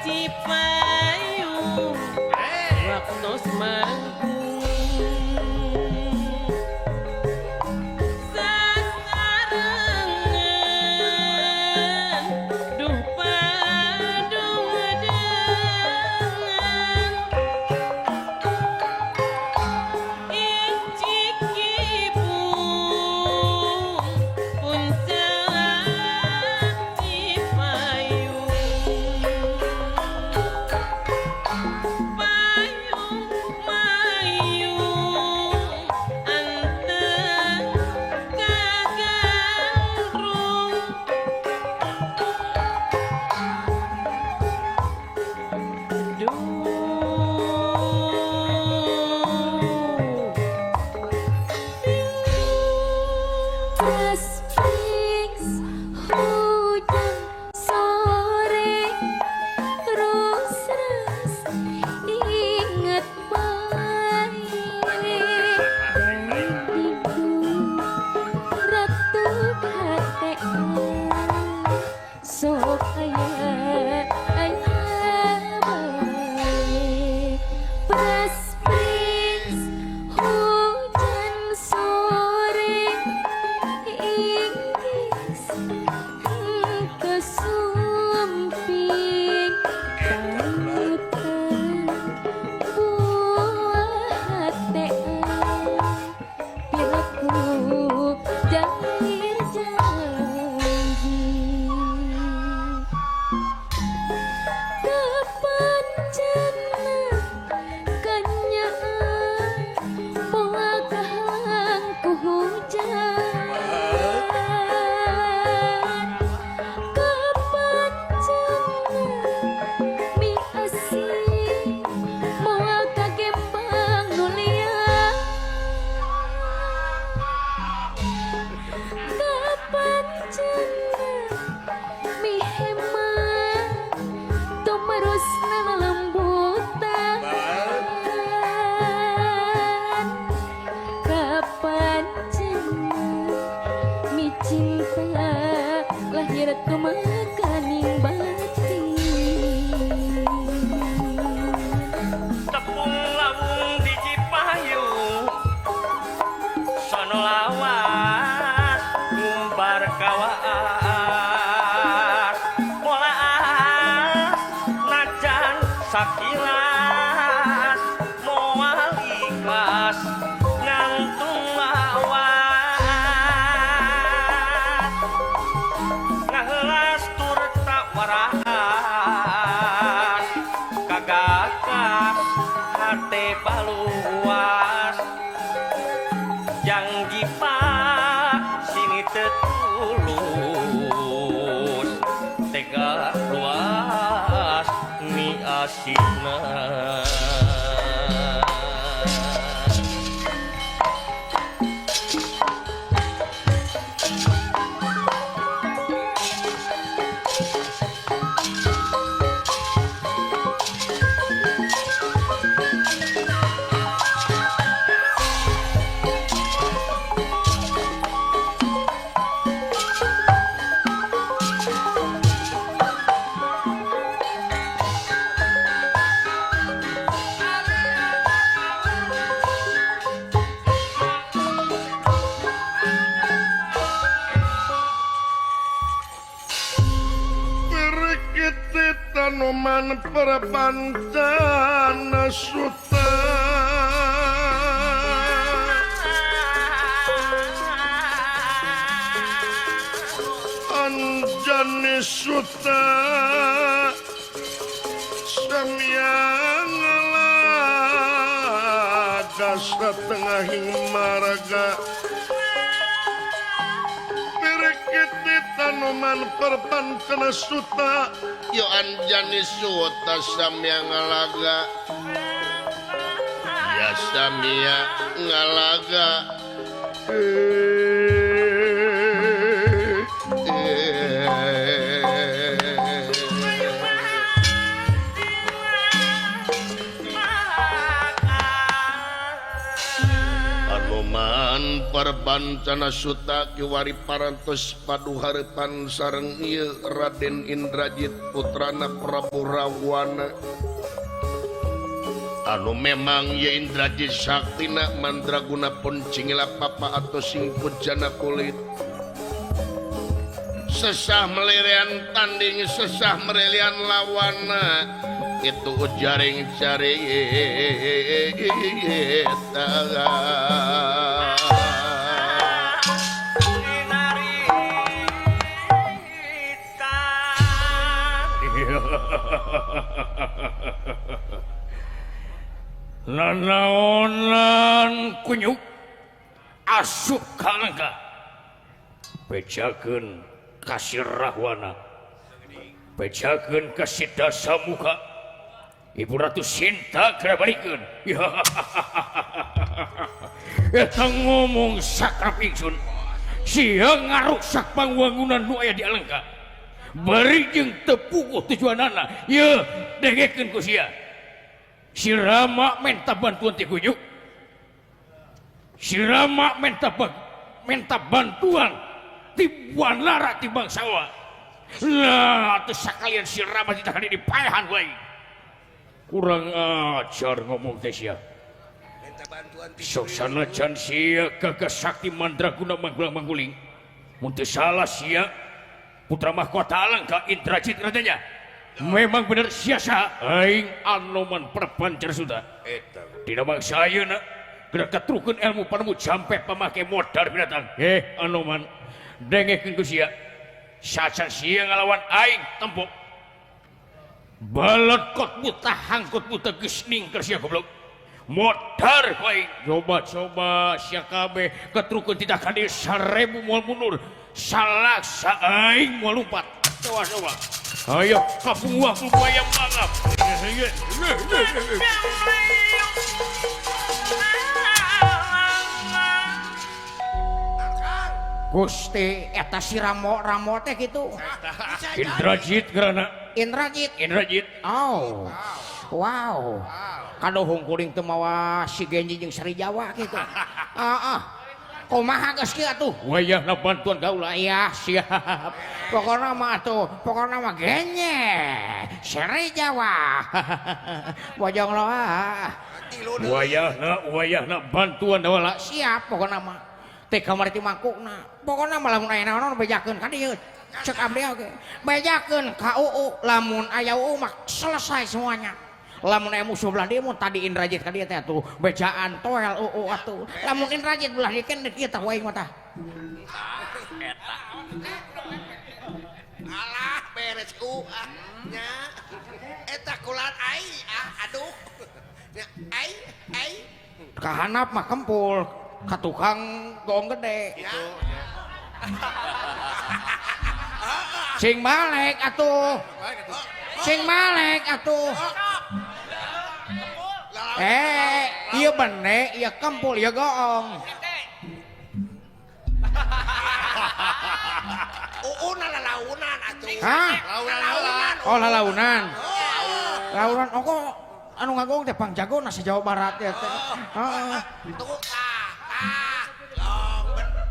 Cipayung waktos manggung sasarengan duh padung-dengan icik kibung puncak Cipayung payung mayung anteng kagandrung duh Prespix hujan sore terus inget baik dadiku ratu hati sok aya aya bae Prespix hujan sore inggris kesumping panutan buah hati piraku janji janji kapan jana kanyaan moal kahalang ku hujan kapan jana mi asih moal kagembang nu liar kapan jana mi hemat tumerusna lelembutan kapan jana mi cinta lahir tumekaning batin Tepung lawung di Cipayung sono lawas ngumbar kawaas molaas najan sakilas moal ikhlas ngantung lawas ngahelas tur tak waras kagagas hate baluas jangji pak sini tetulus tega luas mi asihna. Tanoman perpancana suta Anjani suta Samyang ngalaga satengahing marga Pirikiti tanoman perpancana suta Yo Anjani suta samya ngalaga ya samya ngalaga Anuman Perbancana Suta kiwari parantos padu hareupan sareng ieu Raden Indrajit putrana Prabu Rawana. Anu memang ye Indrajit saktina mandraguna pun cingila papa atau sing pujana kulit. Sesah melirian tanding, sesah merelian lawana. Itu ujaring cari nanaonan kunyuk asup ka Alengka bejakeun ka si Rahwana, bejakeun ka si Dasamuka, Ibu Ratu Sinta geura balikeun. Eta ngomong sakrap ingsun, sia ngaruksak pangwangunan nu aya di Alengka. Bari jeung teu puguh tujuanana, yeuh dengekeun ku sia. Si Rama minta bantuan ti kunyuk. Si Rama minta bantuan ti Wanara ti bangsawa. Lah atuh sakalian si Rama tidak hadir di paehan wae. Kurang ajar ngomong teh sia. Sok sanajan sia gagah sakti mandraguna manggulang-mangguling. Mun teu salah sia putra mahkota Alengka Indrajit rajanya. Memang bener sia saha aing Anoman Perbancar Suta. Dina mangsa ayeuna geura katrukeun ilmu panemu jampe pamake modar binatang. Anoman dengekeun ku sia. Sacan sia ngalawan aing tempok. Balot kot buta hangkut buta geus ningker sia goblok. Modar ku aing. Coba-coba sia kabeh ketrukeun tidak hadir 1000 moal mundur. Salaksa aing moal lumpat. Coba-coba. Ayo kabuah buaya mangap. Gusti eta si Ramo teh kitu. Indrajit geurana. Indrajit. Indrajit. Oh. Wow. Kaduhung kuring teu mawa si Genji jeung Sri Jawa kitu. Heeh. Kumaha geus kieu atuh? Wayahna bantuan kaula. Ya siap. Pokona mah atuh, pokona mah genye. Sri Jawa. Bojong loa. Wayahna bantuan kaula. Siap pokona mah. Teh kamari ti mangkukna. Pokona mah lamun aya naon bejakeun ka dieu. Cek abdi oge. Bejakeun ka UU, lamun aya UU mah selesai semuanya. Lamun aya musuh belah dieu mun tadi Indrajit ka dieu teh atuh bejaan toel UU atuh. Lamun Indrajit belah dieu kan kieu tah wae mah tah. Eta. Alah beres U ah nya. Eta kulat ai ah aduh. Nya ai ai. Kahanap mah kempul. Ka tukang goong gede. Sing balik atuh. Sing balik atuh. Ieu bene, ieu kempul, ieu goong. Uuna lalaunan atuh. Hah? Lalaunan. Oh, lalaunan. Lalaunan oh kok anu ngagoong teh pangjago nasi Jawa Barat ya teh. Heeh. Tuh ah,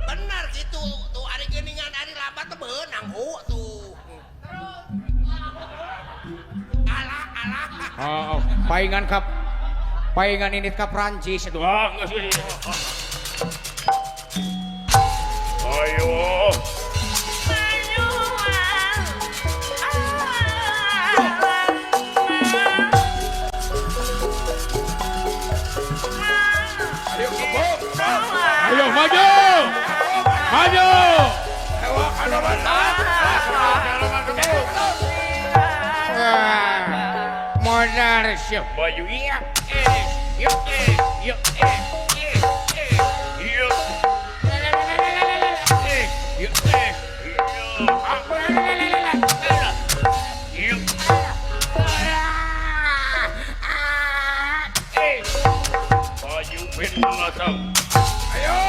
benar gitu tuh ari geuningan ari labat teh beunang hu tuh. Alah alah. Oh, paingan ini ka Prancis itu. Ah, geus. Ayo. Ayo maju. Maju. Modar siap baju iya. Iya. Iya. Iya. Iya. Baju binatang. Ayo,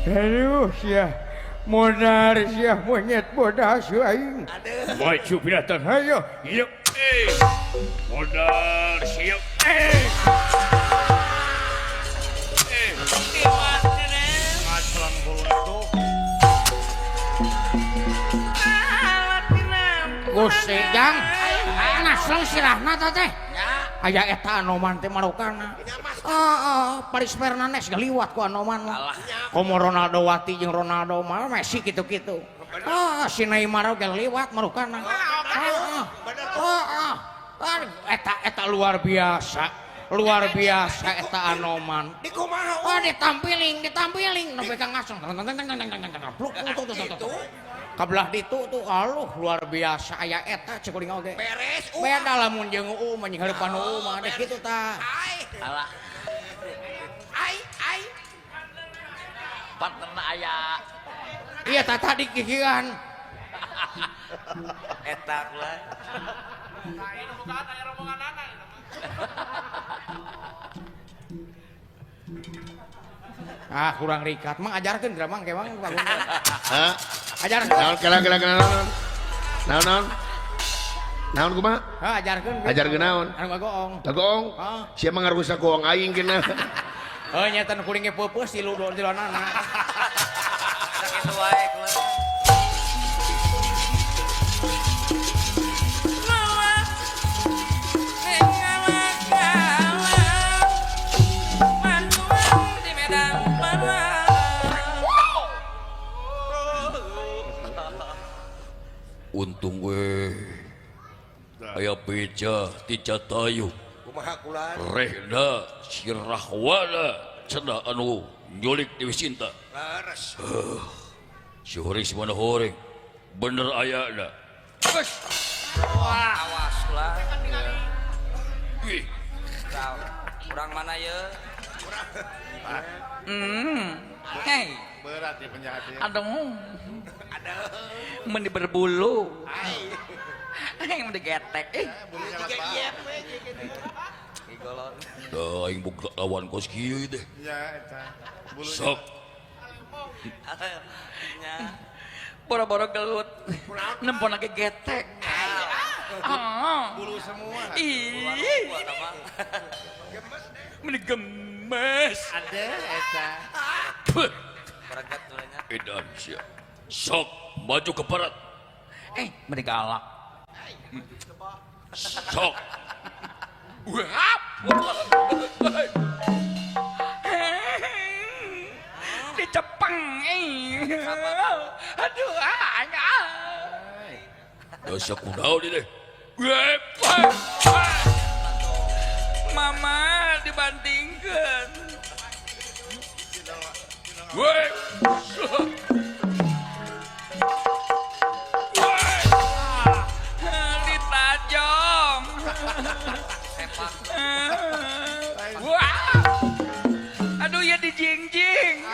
Aduh sia modar sia monyet bodas aing. Maju binatang hayo. Yuk. Modar siap. Gusti Jang, ngasleng sirahna teh. Aya eta Anoman teh marukana. Heeh, Paris Fernandes geliwat ku Anoman mah. Komo Ronaldo Wati jeung Ronaldo mah Messi kitu-kitu. Ah, si Neymar oge liwat marukana. Heeh. Heeh. Eta luar biasa. Luar biasa eta Anoman. Di kumaha? Oh, ditampiling, ditampiling nepi ka ngaseng. Pluk tuh. Kabelah ditu tuh aluh luar biasa aya eta cek kuring oge. Beres. Beda lamun jeung uu mah jeung hareupan uu mah deh kitu tah. Alah. Ai ai. Partnerna aya. Iya tah tadi kikian. Eta kula. Lain bukan aya rombonganana eta mah. Ah kurang rikat mang ajarkeun geura mang ke mang bangun. Hah? Ajarkeun. Naon kela kela kela naon? Naon naon? Naon kumaha? Hah ajarkeun. Ajarkeun naon? Anu ngagoong. Ngagoong? Sia mah ngarusak goong aing geuna. Heuh nya tan kuring ge peupeus di ludo tilonana. Sakitu wae kula. Untung we aya beja ti Jatayu kumaha kula rehna sirahwana cenah anu nyulik Dewi Sinta. Leres. Si horing si mana horing bener ayana. Wah, awas kula. Wih. Urang mana ye? Hei. Berat ya penjahatnya. Aduh. Aduh. Meni berbulu. Ai. Meni getek. Bulunya lepas. Dah aing boga lawan kos kieu teh. Ya eta. Sok. Nya. Boro-boro gelut. Nempon lagi getek. Bulu semua. Ih. Meni gemes. Ada eta. Edan sia. Sok maju ke barat. Meni galak. Sok. Dicepeng. Aduh, Dasar kunaon ini. Mama dibantingkeun. Ditajong. Wah. Aduh ya dijingjing.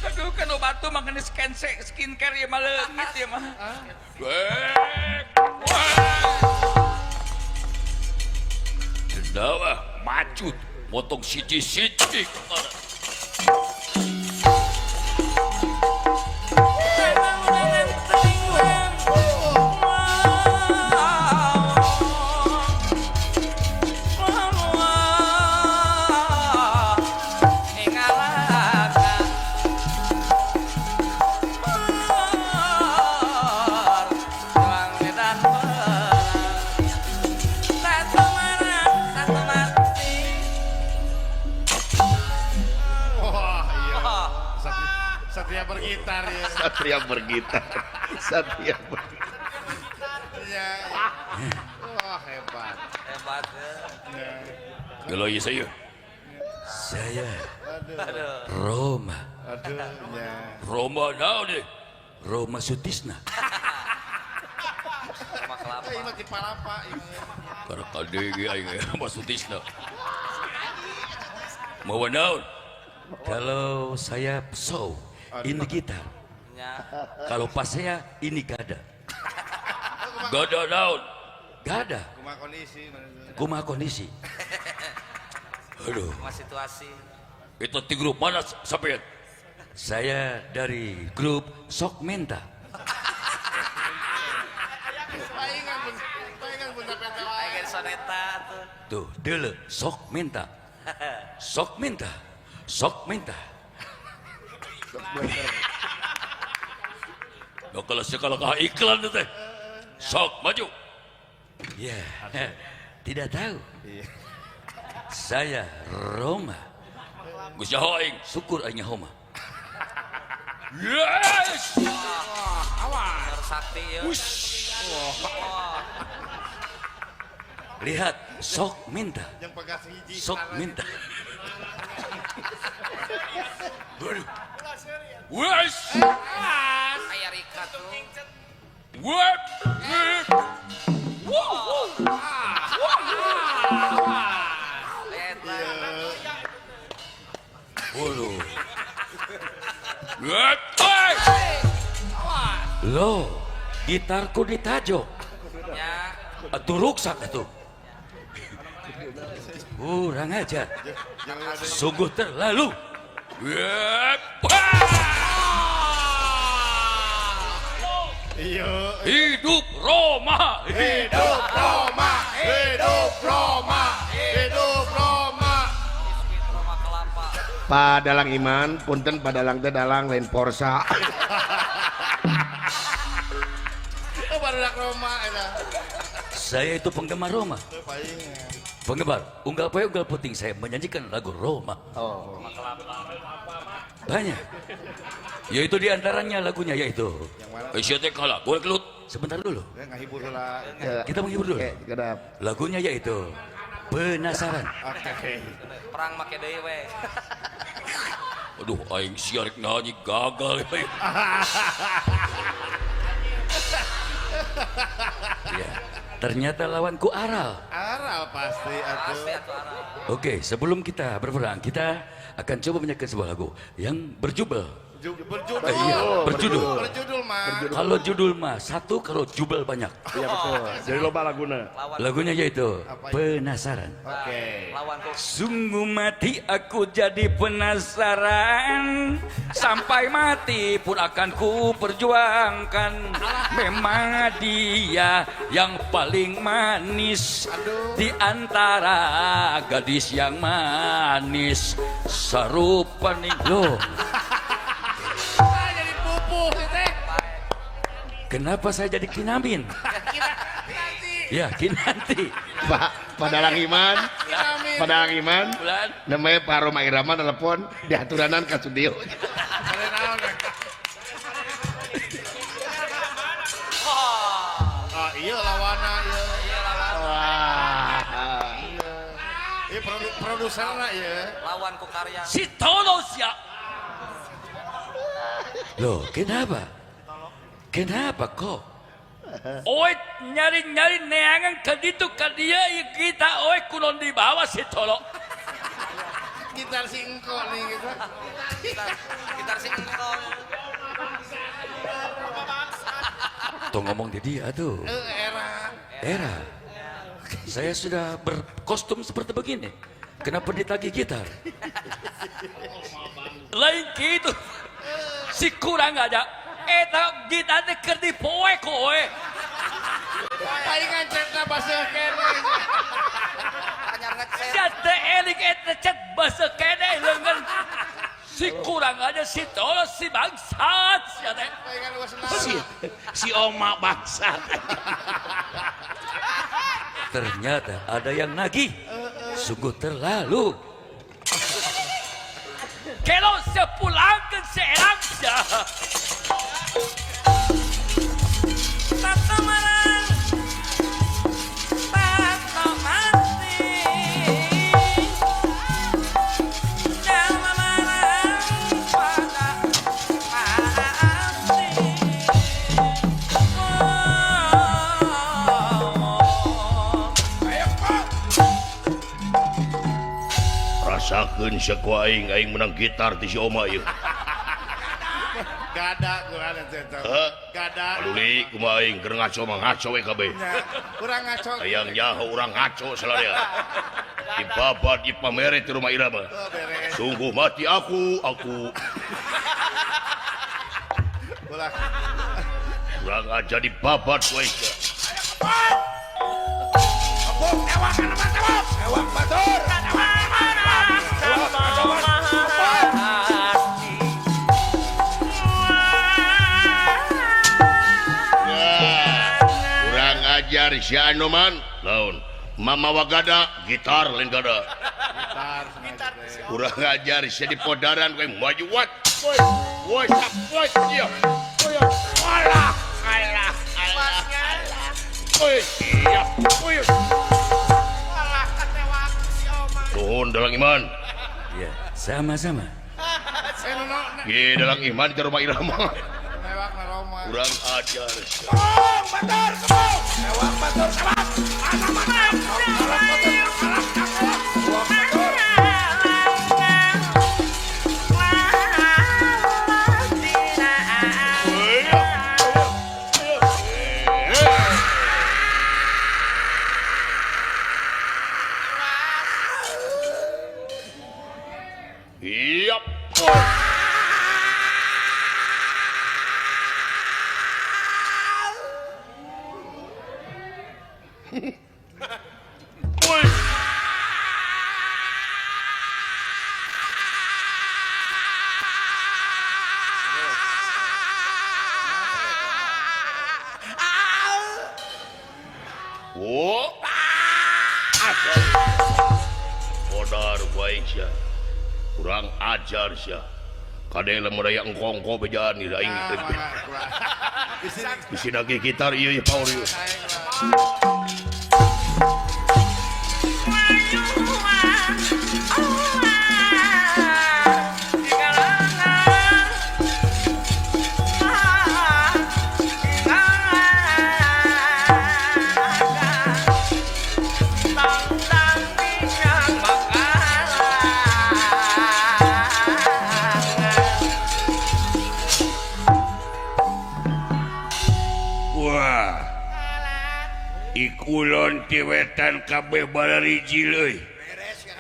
Aduh kan batu makan skincare ya mah leungit ya mah. Jendawa maju potong siji-siji. Satria bergitar. Satria bergitar. Ya. Wah, hebat. Hebat ya. Kalau iya saya. Saya Roma. Aduh, ya. Roma naon deh? Roma Sutisna. Roma kelapa. Ieu mah ti palapa ieu. Karena kadege aing Roma Sutisna. Mawa naon? Kalau saya so ini gitar. Kalau pas saya ini gada. Gada naon? Gada. Kumaha kondisi. Kumaha kondisi. Aduh. Mas situasi. Itu di grup mana sampean? Saya dari grup Sok Minta. Tuh, dele sok minta. Sok minta. Sok minta. Loh, kalau sekala iklan teh. Sok maju. Ya, tidak tahu. Saya Roma. Geus nyaho aing, syukur aing nyaho mah. Yes. Awas. Sakti ya. Lihat, sok minta. Sok minta. Waduh. Wes. Aya Rika tuh. Wep. Waduh. Loh, gitarku ditajok. Atuh ruksak atuh. Kurang ajar. Sungguh terlalu. Hidup Roma, hidup Roma, hidup Roma, hidup Roma. Padalang Iman, punten padalang teh dalang lain Porsa. Padalang Roma eta. Saya itu penggemar Roma. Penggemar, unggal poe unggal puting saya menyanyikan lagu Roma. Oh. Banyak. Yaitu diantaranya lagunya yaitu. Sia teh kalah, goreng gelut. Sebentar dulu. Kita menghibur dulu. Lagunya yaitu Penasaran. Oke. Perang make deui we. Aduh, aing sia rek nyanyi gagal. Ya. Ternyata lawanku Aral. Aral pasti atuh. Oke, sebelum kita berperang, kita akan coba menyanyikan sebuah lagu yang berjubel. Berjudul. Iya, berjudul. Berjudul mah. Kalau judul mah satu, kalau jubel banyak. Iya betul. Jadi loba laguna. Lagunya yaitu Penasaran. Oke. Sungguh mati aku jadi penasaran, sampai mati pun akan ku perjuangkan. Memang dia yang paling manis di antara gadis yang manis. Sarupa nih loh. Kenapa saya jadi Kinamin? Ya, Kinanti. Pak, Padalang Iman. Padalang Iman. Namanya Pak Roma Irama telepon di aturanan ka studio. Ah, iya lawana ieu. Iya lawana. Iya. Iya produserna ieu. Lawan ku karya. Si Tolos ya. Loh, kenapa? Kenapa kok? Oi nyari-nyari neangan ke ditu ke dia kita oi kunon di bawah si Tolo. Gitar si engko nih gitu. Gitar si engko. Tuh ngomong di dia tuh. Era. Era. Saya sudah berkostum seperti begini. Kenapa ditagih gitar? Lain gitu. Si kurang aja. Eta gitar teh keur dipoe koe. Palingan cetna baseuh keneh. Anyar ngecet. Cat teh elik eta cet baseuh keneh leungeun. Si kurang aja si tolol si bangsat sia teh. Si oma bangsat. Ternyata ada yang nagih. Sungguh terlalu. Kalau sepulangkeun seerang sia. Tata marang, tata mati, jangan marang pada mati. Rasakeun saku aing, aing menang gitar ti si oma ieu. Gada kurang eta. Gada. Paduli kumaha aing keur ngaco mah ngaco we kabeh. Urang ngaco. Hayang nyaho urang ngaco salarea. Dibabat dipamere di rumah Irama. Sungguh mati aku. Urang aja dibabat we. Ewak ewak ewak batur. Kurang ajar si Anoman laun Mama wagada gitar lain gada. Kurang ajar si di podaran kowe maju wat. Woi, woi, woi, iya. Alah, alah, alah. Woi, iya, woi. Alah katewak si Oman. Nuhun dalang iman. Ya, sama-sama. Ye dalang iman di rumah Irama. Kurang ajar. Kebong, batur, kebong. Ewak batur, kebong. Anak-anak. Batur, batur. Iya. Kurang ajar sia. Kadang lamun aya engkong-engkong bejaan ieu aing. Bisi dagi gitar ieu ieu power ieu. Ikulon ti wetan kabeh balarijil euy.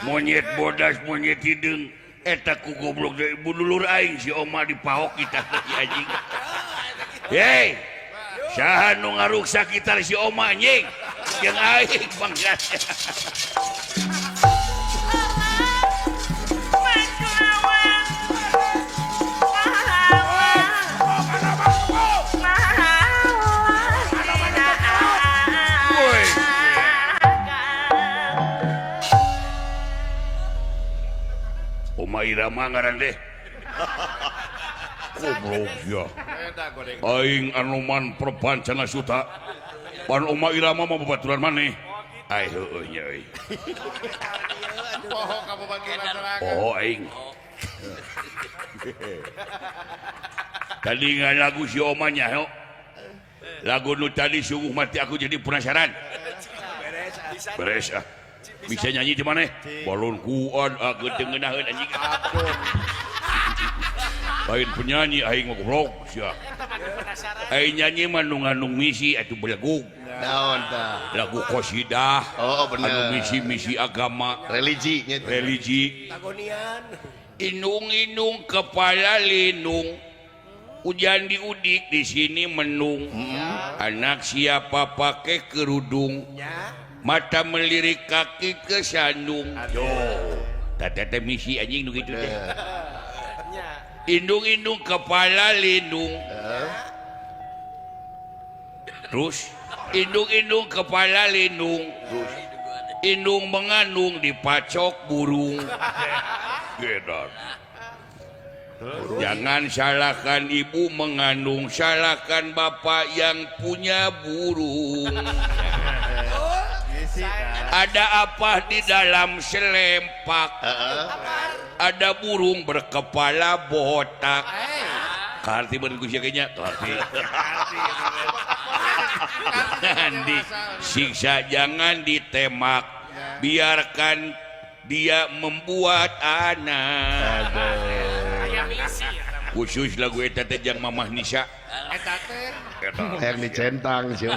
Monyet bodas, monyet hideung. Eta ku goblok deui ibu dulur aing si Oma dipahok kita anjing. Hei, saha nu ngaruksak gitar si Oma anjing? Jeung aing bangsat. Oma Irama ngaran deh. Goblok ya. Aing Anoman Perbancana Suta. Pan Oma Irama mah babaturan maneh. Ai heueuh nya euy. Poho ka babaturan sorangan. Poho aing. Tadi lagu si Oma nya ho. Lagu nu tadi sungguh mati aku jadi penasaran. Beres ah. Bisa nyanyi di mana? Balon kuat aku tenggenaheun anjing. Lain penyanyi aing mah goblok sia. Aing nyanyi mah nu ngandung misi atuh belegug. Naon tah? Lagu qasidah. Oh bener. Anu misi-misi agama, religi nya. Religi. Tagonian. Inung-inung kepala linung. Hujan diudik di sini menung. Anak siapa pakai kerudung. Mata melirik kaki ke sandung. Aduh, tata misi anjing nu kitu teh. Indung-indung kepala lindung. Terus indung-indung kepala lindung. Terus indung mengandung dipacok burung. Gedan. Jangan salahkan ibu mengandung, salahkan bapak yang punya burung. Ada apa di dalam selempak? Ada burung berkepala botak. Karti berkusia kayaknya. Karti. Jangan disiksa, jangan ditemak. Biarkan dia membuat anak. Khusus lagu eta teh jang Mamah Nisa. Eta teh yang dicentang sih.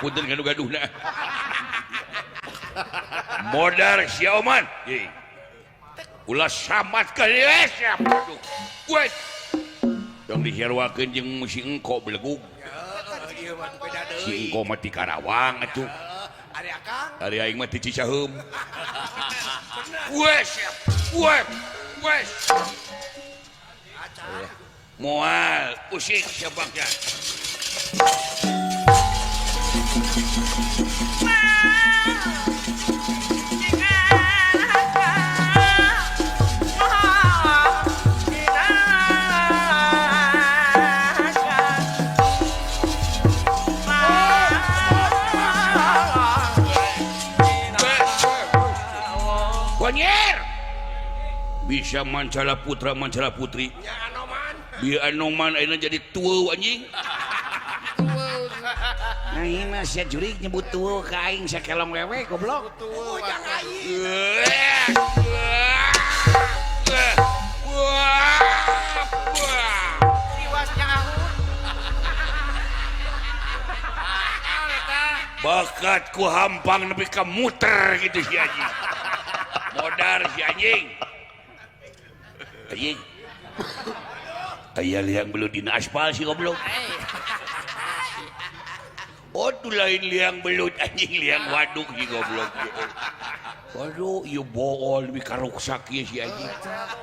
Punten gaduh-gaduhna. Modar si Oman. Ulah samat ka siap. Wes. Dong diherwakeun jeung si engko belegug. Si engko mah ti Karawang atuh. Ari akang. Ari aing mah ti Cicaheum. Wes. Wes. Wes. Moal usik sebabnya. Konyer bisa mancala putra mancala putri. Biar Anoman ayeuna jadi tua anjing. Nah ieu mah sia jurig nyebut tua ka aing sakelong wewe goblok. Tuh jang aing. Tiwas jauh. Bakatku hampang nepi ka muter gitu si anjing. Modar si anjing. Anjing. Aya liang belut dina aspal si goblok. Oh tuh lain liang belut anjing liang waduk si goblok. Waduh ieu bool lebih karuksak ieu si anjing.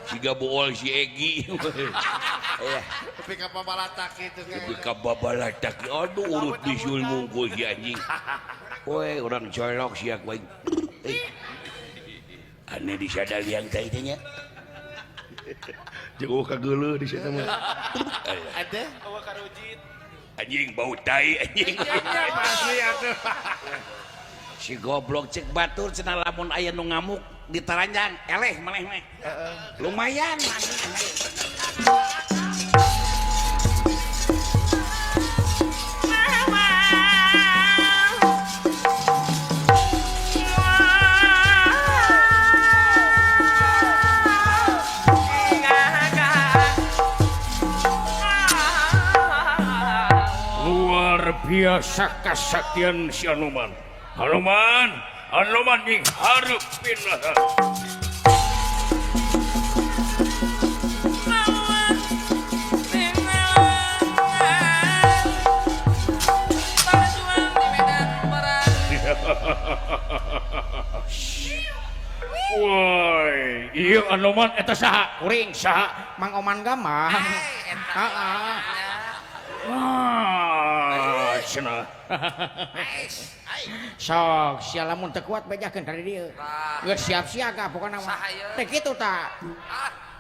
Siga bool si Egi. Nepi ka babalatak kitu kan. Nepi ka babalatak. Aduh urut bisul wungkul si anjing. Woi urang colok sia ku aing. Aneh disada liang teh teh nya. Jeung kageuleuh di situ mah. Ada eueuh karujit. Anjing bau tai anjing. Pasti atuh. Si goblok cek batur cenah lamun aya nu ngamuk ditaranjang eleh maneh meh. Lumayan anjing. Biasa kasaktian si Anoman. Anoman, Anoman ning hareup pinahan. Woi, ieu Anoman eta saha? Kuring saha? Mang Oman Gamang. Heeh. Ah, cenah. Sok sia lamun teu kuat bejakeun ka dieu. Geus siap siaga pokona mah. Teh kitu ta.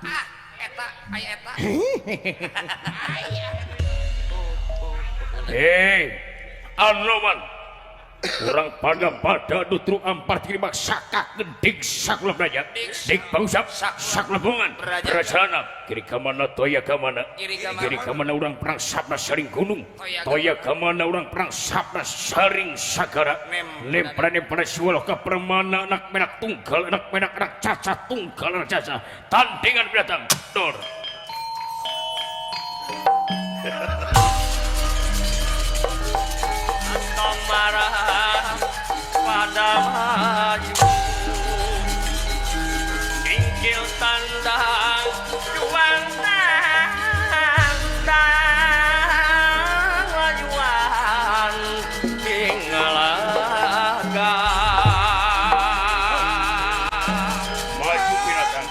Ah, eta aya eta. Hei, Anoman. Urang pada dutru ampar terima sakak gendig sakulah belajar. Dik pausap sakulabongan. Berasana kiri ka mana toya ka mana. Kiri ka mana urang perang sabna saring gunung. Toya ka mana urang perang sabna saring sagara. Lempar-lempar siwaloh ka permana anak menak tunggal anak menak anak caca tunggal anak caca. Tandingan binatang. Dor. Marah pada maju ingkil tandang juang tandang lajuan tingalaga maju binatang.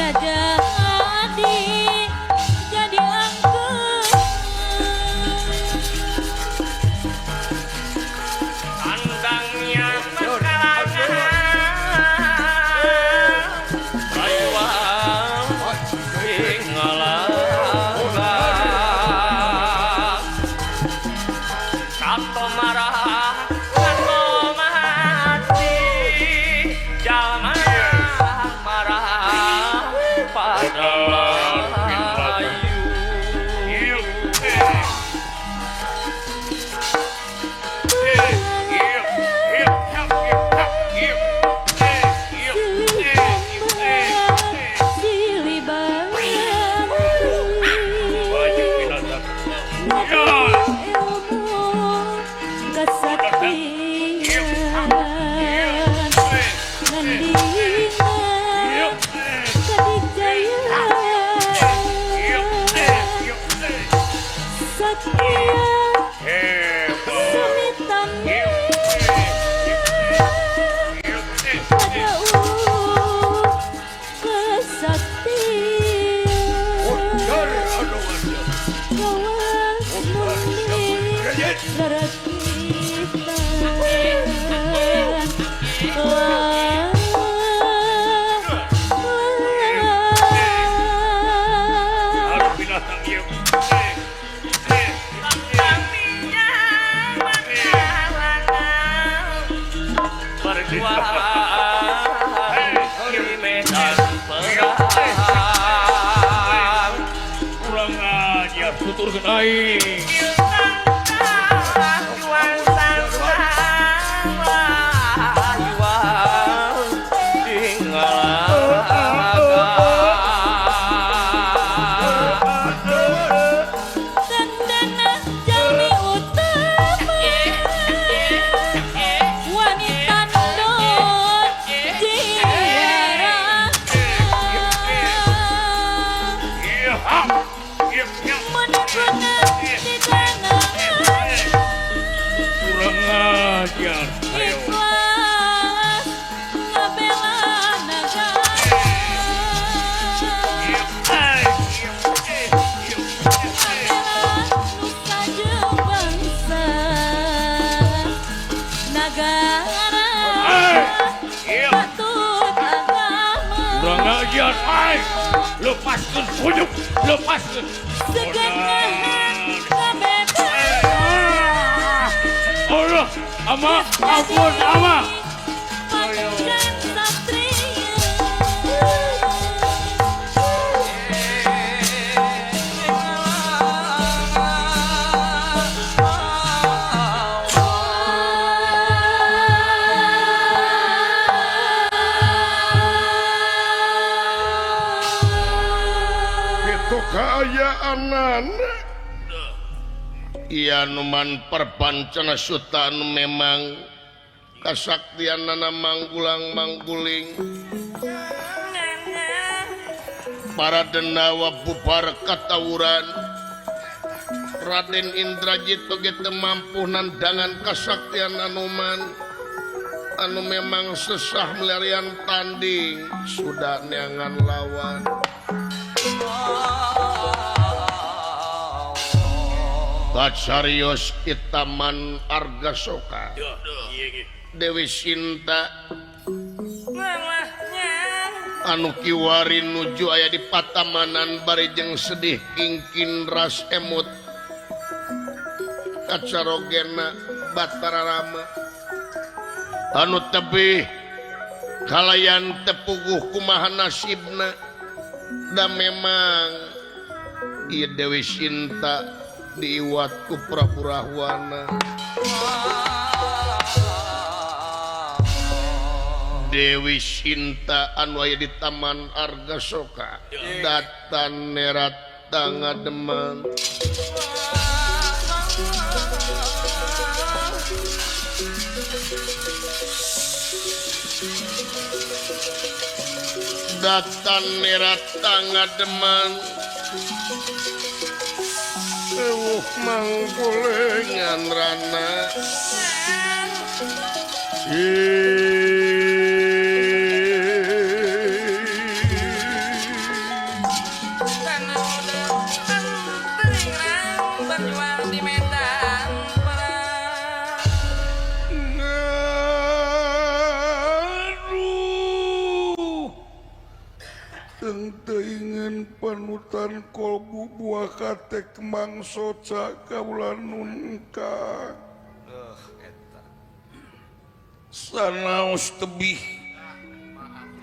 Jadi jadi angker Tandangnya makalangan Rayuan ing ngalaga Kato marah kato mati Jalma marah pada Melayu. Silih bantu ilmu kesaktian nandingan kadijayaan satria sumitami pada kesaktian kawas muni narakitan Berjuang di medan perang. Kurang ajar tuturkeun aing. Juang tantang rayuan ing ngalaga. Tandana jalmi utama wanita non jiara menunggu di tanah Kurang ajar. Ikhlas ngabela nagara ngabela nusa jeung bangsa nagara patut agama Kurang ajar aing. Lepaskeun suyuk, lepaskeun. Segenahan kebebasan Allah, ama, ampun, ama. Pancen satria Itu kaayaanana. Iya numan perpancana suta anu memang kasaktianana manggulang mangguling. Para denawa bubar katawuran. Raden Indrajit oge teu mampu nandangan kasaktian Anoman anu memang sesah melarian tanding sudah neangan lawan. Kacarios di Taman Argasoka Dewi Sinta anu kiwari nuju aya di patamanan bari jeung sedih kingkin ras emut kacarogena Batara Rama anu tebih kalayan tepuguh kumaha nasibna da memang ieu Dewi Sinta diiwat ku Prabu Rahwana. Dewi Sinta anu aya di Taman Argasoka datan nerat tangademan datan nerat tangademan ewuh mangkulengan rana teuingeun panutan kolbu buah kate kembang soca kaula nun ka sanaos tebih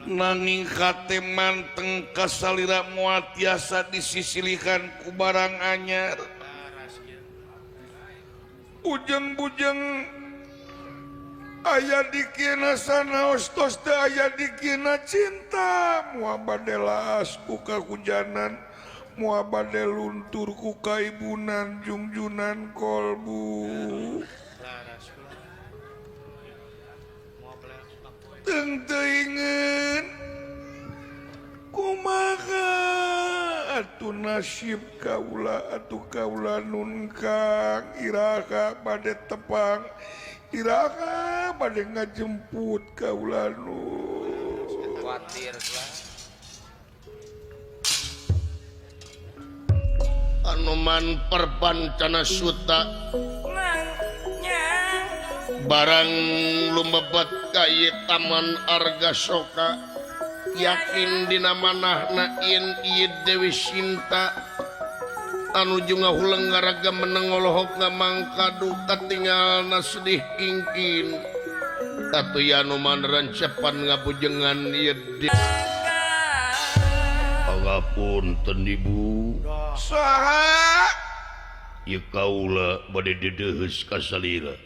nanging kate manteng kasalira moal tiasa disisilihan ku barang anyar ujeng-bujeng aya dikina sanaos tos teu aya dikina cinta moal bade laas ku kahujanan moal bade luntur ku kaibunan jungjunan kolbu teu teuingeun kumaha atuh nasib kaula atuh kaula nun kang iraha bade tepang iraha bade ngajemput kaula nun kuatir Anoman perbancana suta barang lumebet ka ieu Taman Argasoka yakin dina manahna yen ieu Dewi Sinta anu jeung ngahuleng ngaraga meneng olohok ngamangkadu katingalna sedih kingkin atuh Anoman rancepan ngabujengan ieu Pangapunten Ibu saha ieu kaula bade deudeuheus ka salira.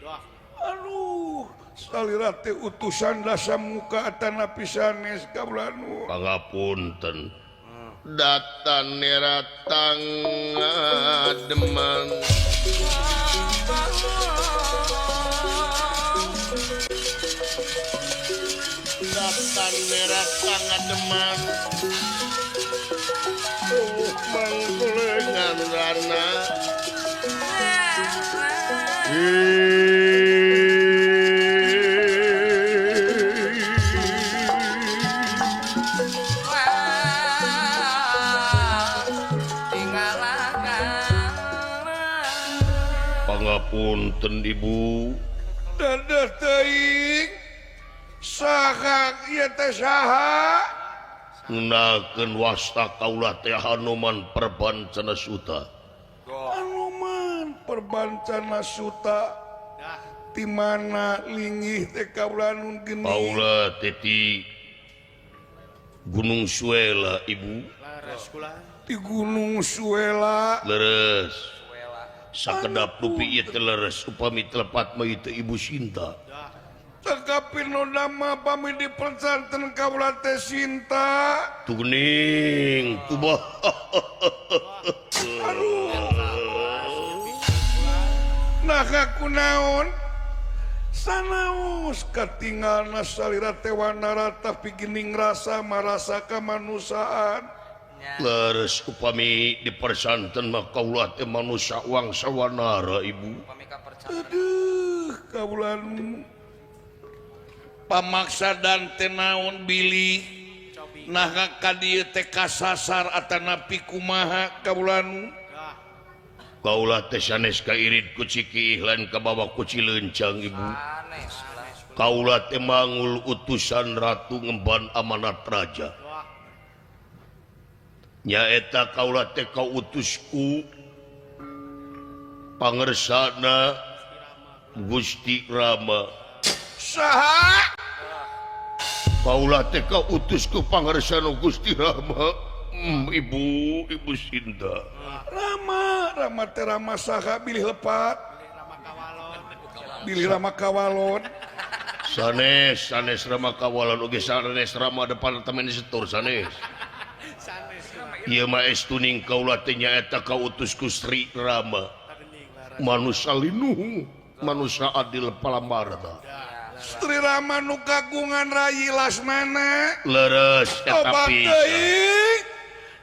Aduh salira teh utusan dasa muka atanapi sanes kaula nu pangapunten data neratang ngademan data neratang ngademan mangkulengan rana Pangapunten Ibu dadah teuing saha ieu teh saha ngeunakeun wasta kaula teh Hanuman Perbancana Suta. Hanuman Perbancana Suta di mana lingih teh kaula nun geuning kaula teh ti Gunung Suela Ibu di Gunung Suela leres sakedap dupi ieu teh leres upami telepat mah ieu teh Ibu Sinta tekapi nu nama pami dipercanten kaula teh Sinta tuning kubah aduh nah kunaon sanaos katingalna salira teh wanara tapi geuning rasa marasa kamanusiaan leres upami dipersanten mah kaula teh manusia wangsa wanara Ibu aduh kaula pamaksa dan tenaon bilih nah ka dieu teh kasasar atanapi kumaha kaula nu kaula teh sanes kairit ku Ciki Ihlan kabawa ku Cilencang Ibu kaula teh mangul utusan ratu ngemban amanat raja nyaeta kaula teh kautus ku pangersana Gusti Rama saha kaula teh kautus ku pangersana Gusti Rama Ibu Ibu Sinta Rama Rama teh Rama saha bilih lepat bilih Rama Kawalon sanes sanes Rama Kawalon oge sanes Rama departemen setur sanes ieu mah estuning kaula teh nyaeta kautus ku Sri Rama manusa linuh manusa adil palamarta Sri Rama nu kagungan rayi Lasmana leres eta pisan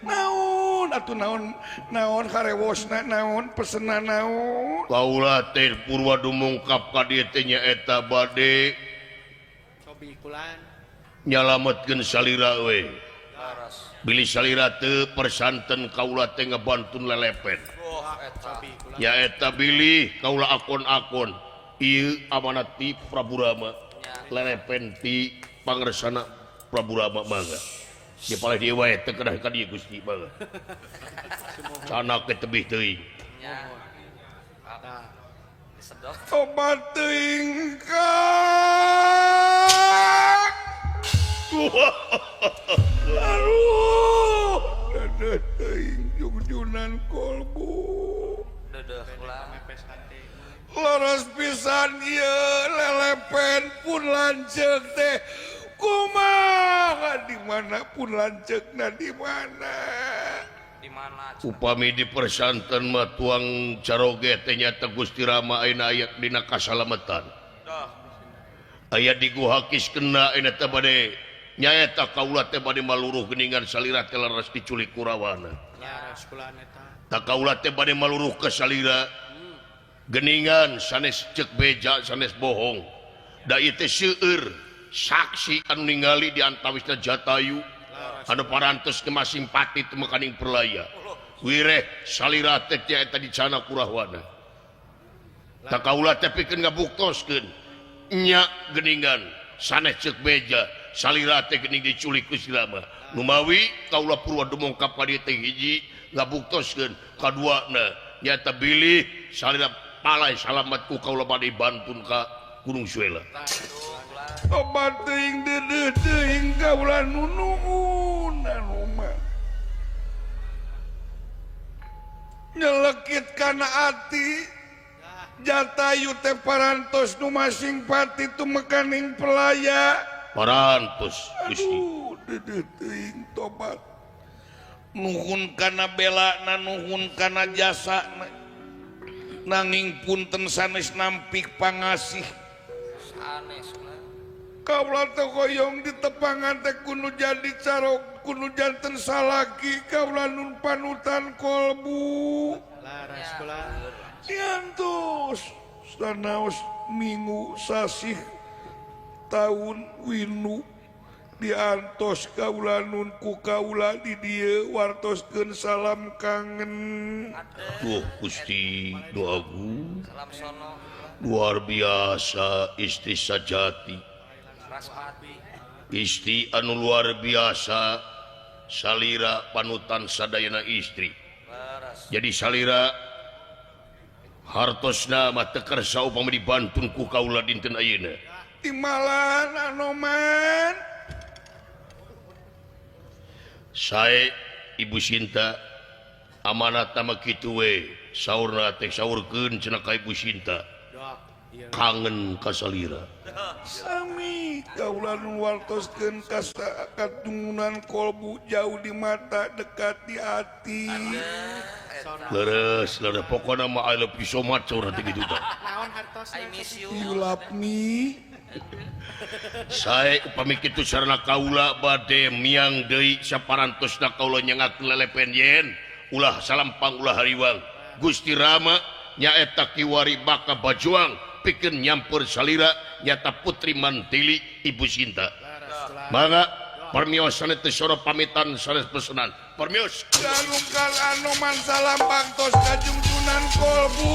naon atuh naon naon karewosna naon pesena naon kaula teh purwa dumungkap ka dieu teh nyaeta bade nyalametkeun salira we bilih salira teu persanten kaula teh ngabantun lelepen nyaeta bilih kaula akon-akon ieu amanat ti Prabu Rama lelepen ti pangersana Prabu Rama mangga Di palih dieu wae teu kedah ka dieu Gusti bae. Canak teh tebih teuing. Tobat teuing Kang. Aduh, dedeh teuing jungjunan kolbu. Dedeh ulah. Leres pisan ieu lelepen pun lanceuk teh. Kumaha di mana pun lanceukna di mana? Di mana? Upami di persanten mah tuang caroge teh nyata Gusti Rama ayeuna aya dina kasalametan. Aya di Guha Kiskenda ayeuna teh bade nyaeta kaula teh bade maluruh geuningan salira teh leres diculik ku Rawana. Tak kaula teh bade maluruh ka salira geningan sanes cek beja sanes bohong. Da ieu teh seueur saksi anu ningali di antawisna Jatayu anu parantos kema simpati teu mekaning perlaya. Wireh salira teh eta dicana ku Rahwana. Tak kaula teh pikeun ngabuktoskeun nya geningan sanes cek beja salira teh geuning diculik ku Rama. Numawi kaula purwa dumongkap ka dieu teh hiji ngabuktoskeun kaduana nyata bilih salira palai salamat ku kaula bade bantun ka Gunung Suela. Tobat teuing deudeuh teuing kaula nunuun anu mah. Nyelekit kana ati Jatayu teh parantos nu masing pati tumekaning pelaya. Parantos Gusti. Aduh, deudeuh teuing tobat. Nuhun kana belana, nuhun kana jasana. Nanging punten sanes nampik pangasih. Sanes ulah. Kaula teh hoyong ditepangan teh kudu jadi carok, kudu janten salaki kaula nun panutan kolbu. Laras kula. Diantos sanaos minggu sasih taun winu diantos kaula nun ku kaula di dieu wartoskeun salam kangen. Duh Gusti doagu. Salam sono. Luar biasa istri sajati. Istri anu luar biasa salira panutan sadayana istri. Jadi salira hartosna mah teu kersa upami dibantun ku kaula dinten ayeuna. Timalan Anoman. Sae Ibu Sinta amanat mah kitu we saurna teh saurkeun cenah ka Ibu Sinta. Kangen ka salira. Sami kaula nu wartoskeun ka katungunan kolbu jauh di mata dekat di hati. Leres leres pokona mah I love you so much saurna teh kitu tah. Naon hartosna? I miss you. You love me. Sae upami kitu sarana kaula bade miang deui saparantosna kaula nyangakeun lelepen yen ulah salampang ulah hariwang. Gusti Rama nyaeta kiwari baka bajuang pikeun nyampur salira nyata Putri Mantili Ibu Sinta. Mangga permios sanes teh sora pamitan sanes pesenan. Permios. Jalungkal Anoman salam baktos kajungjunan kolbu.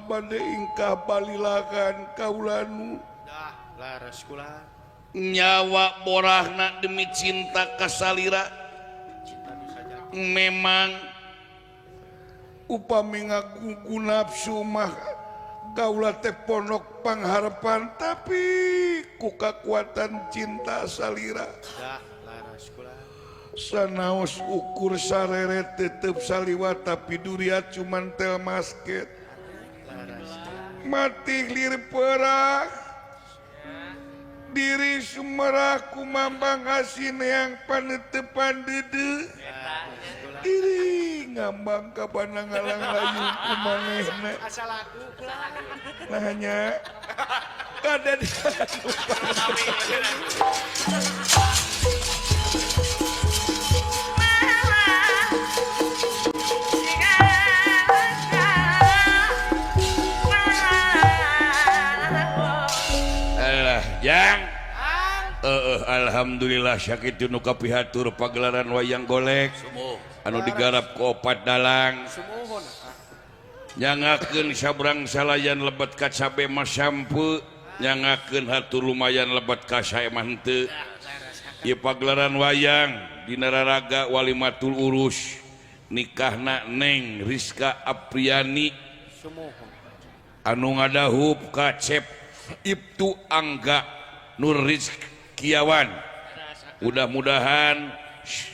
Bade ingkah balilakan kaulanu dah laras kula nyawa borahna demi cinta kasalira. Memang upami ngaku nafsu mah kaula teh ponok pangharepan tapi ku kakuatan cinta salira. Dah laras kula sanaos ukur sareret tetep saliwat tapi duriat cuman tel masket. Mati lir perak diri sumerah kumambang asin yang panetepan dede diri ngambang ka panangalang layu kumanehna nah hanya kada di Alhamdulillah sakitu nu kapihatur pagelaran wayang golek anu digarap ku opat dalang nyangakeun sabrang salayan lebet ka cabe mah sampe nyangakeun hatur lumayan lebet ka sae mah henteu. Ieu pagelaran wayang dina raraga walimatul urus nikahna Neng Rizka Apriani anu ngadahup ka Cep Ibtu Angga Nur Rizkiawan. Mudah-mudahan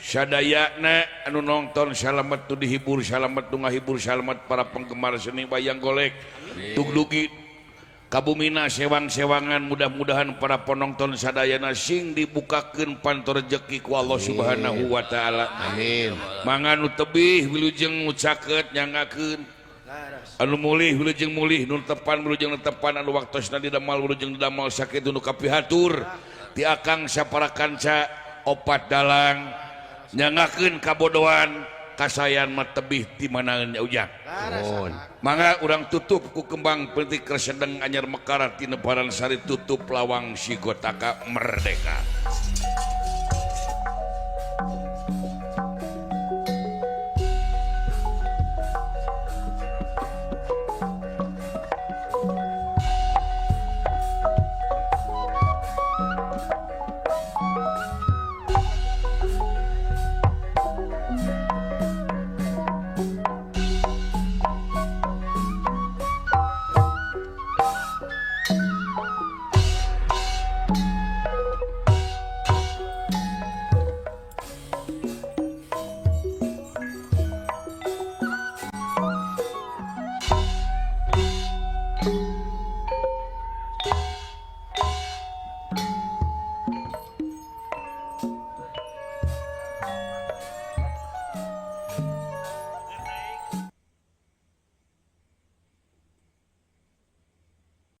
sadayana anu nonton salamet tu dihibur, salamet tu ngahibur, salamet para penggemar seni wayang golek. Tugdugi kabumina sewang-sewangan, mudah-mudahan para penonton sadayana sing dibukakeun panto rejeki ku Allah Subhanahu wa taala. Amin. Mangga nu tebih wilujeng nu caket nyangakeun, anu mulih wilujeng mulih, nu tepan wilujeng tepan, anu waktosna didamal wilujeng didamal. Sakitu nu kapihatur ti akang sapara kanca opat dalang nyangakeun kabodohan kasayan mah tebih ti manaeun ujang. Mangga urang tutup ku kembang penting kresedeng anyar mekar ti Nebaran Sari tutup lawang Sigotaka merdeka.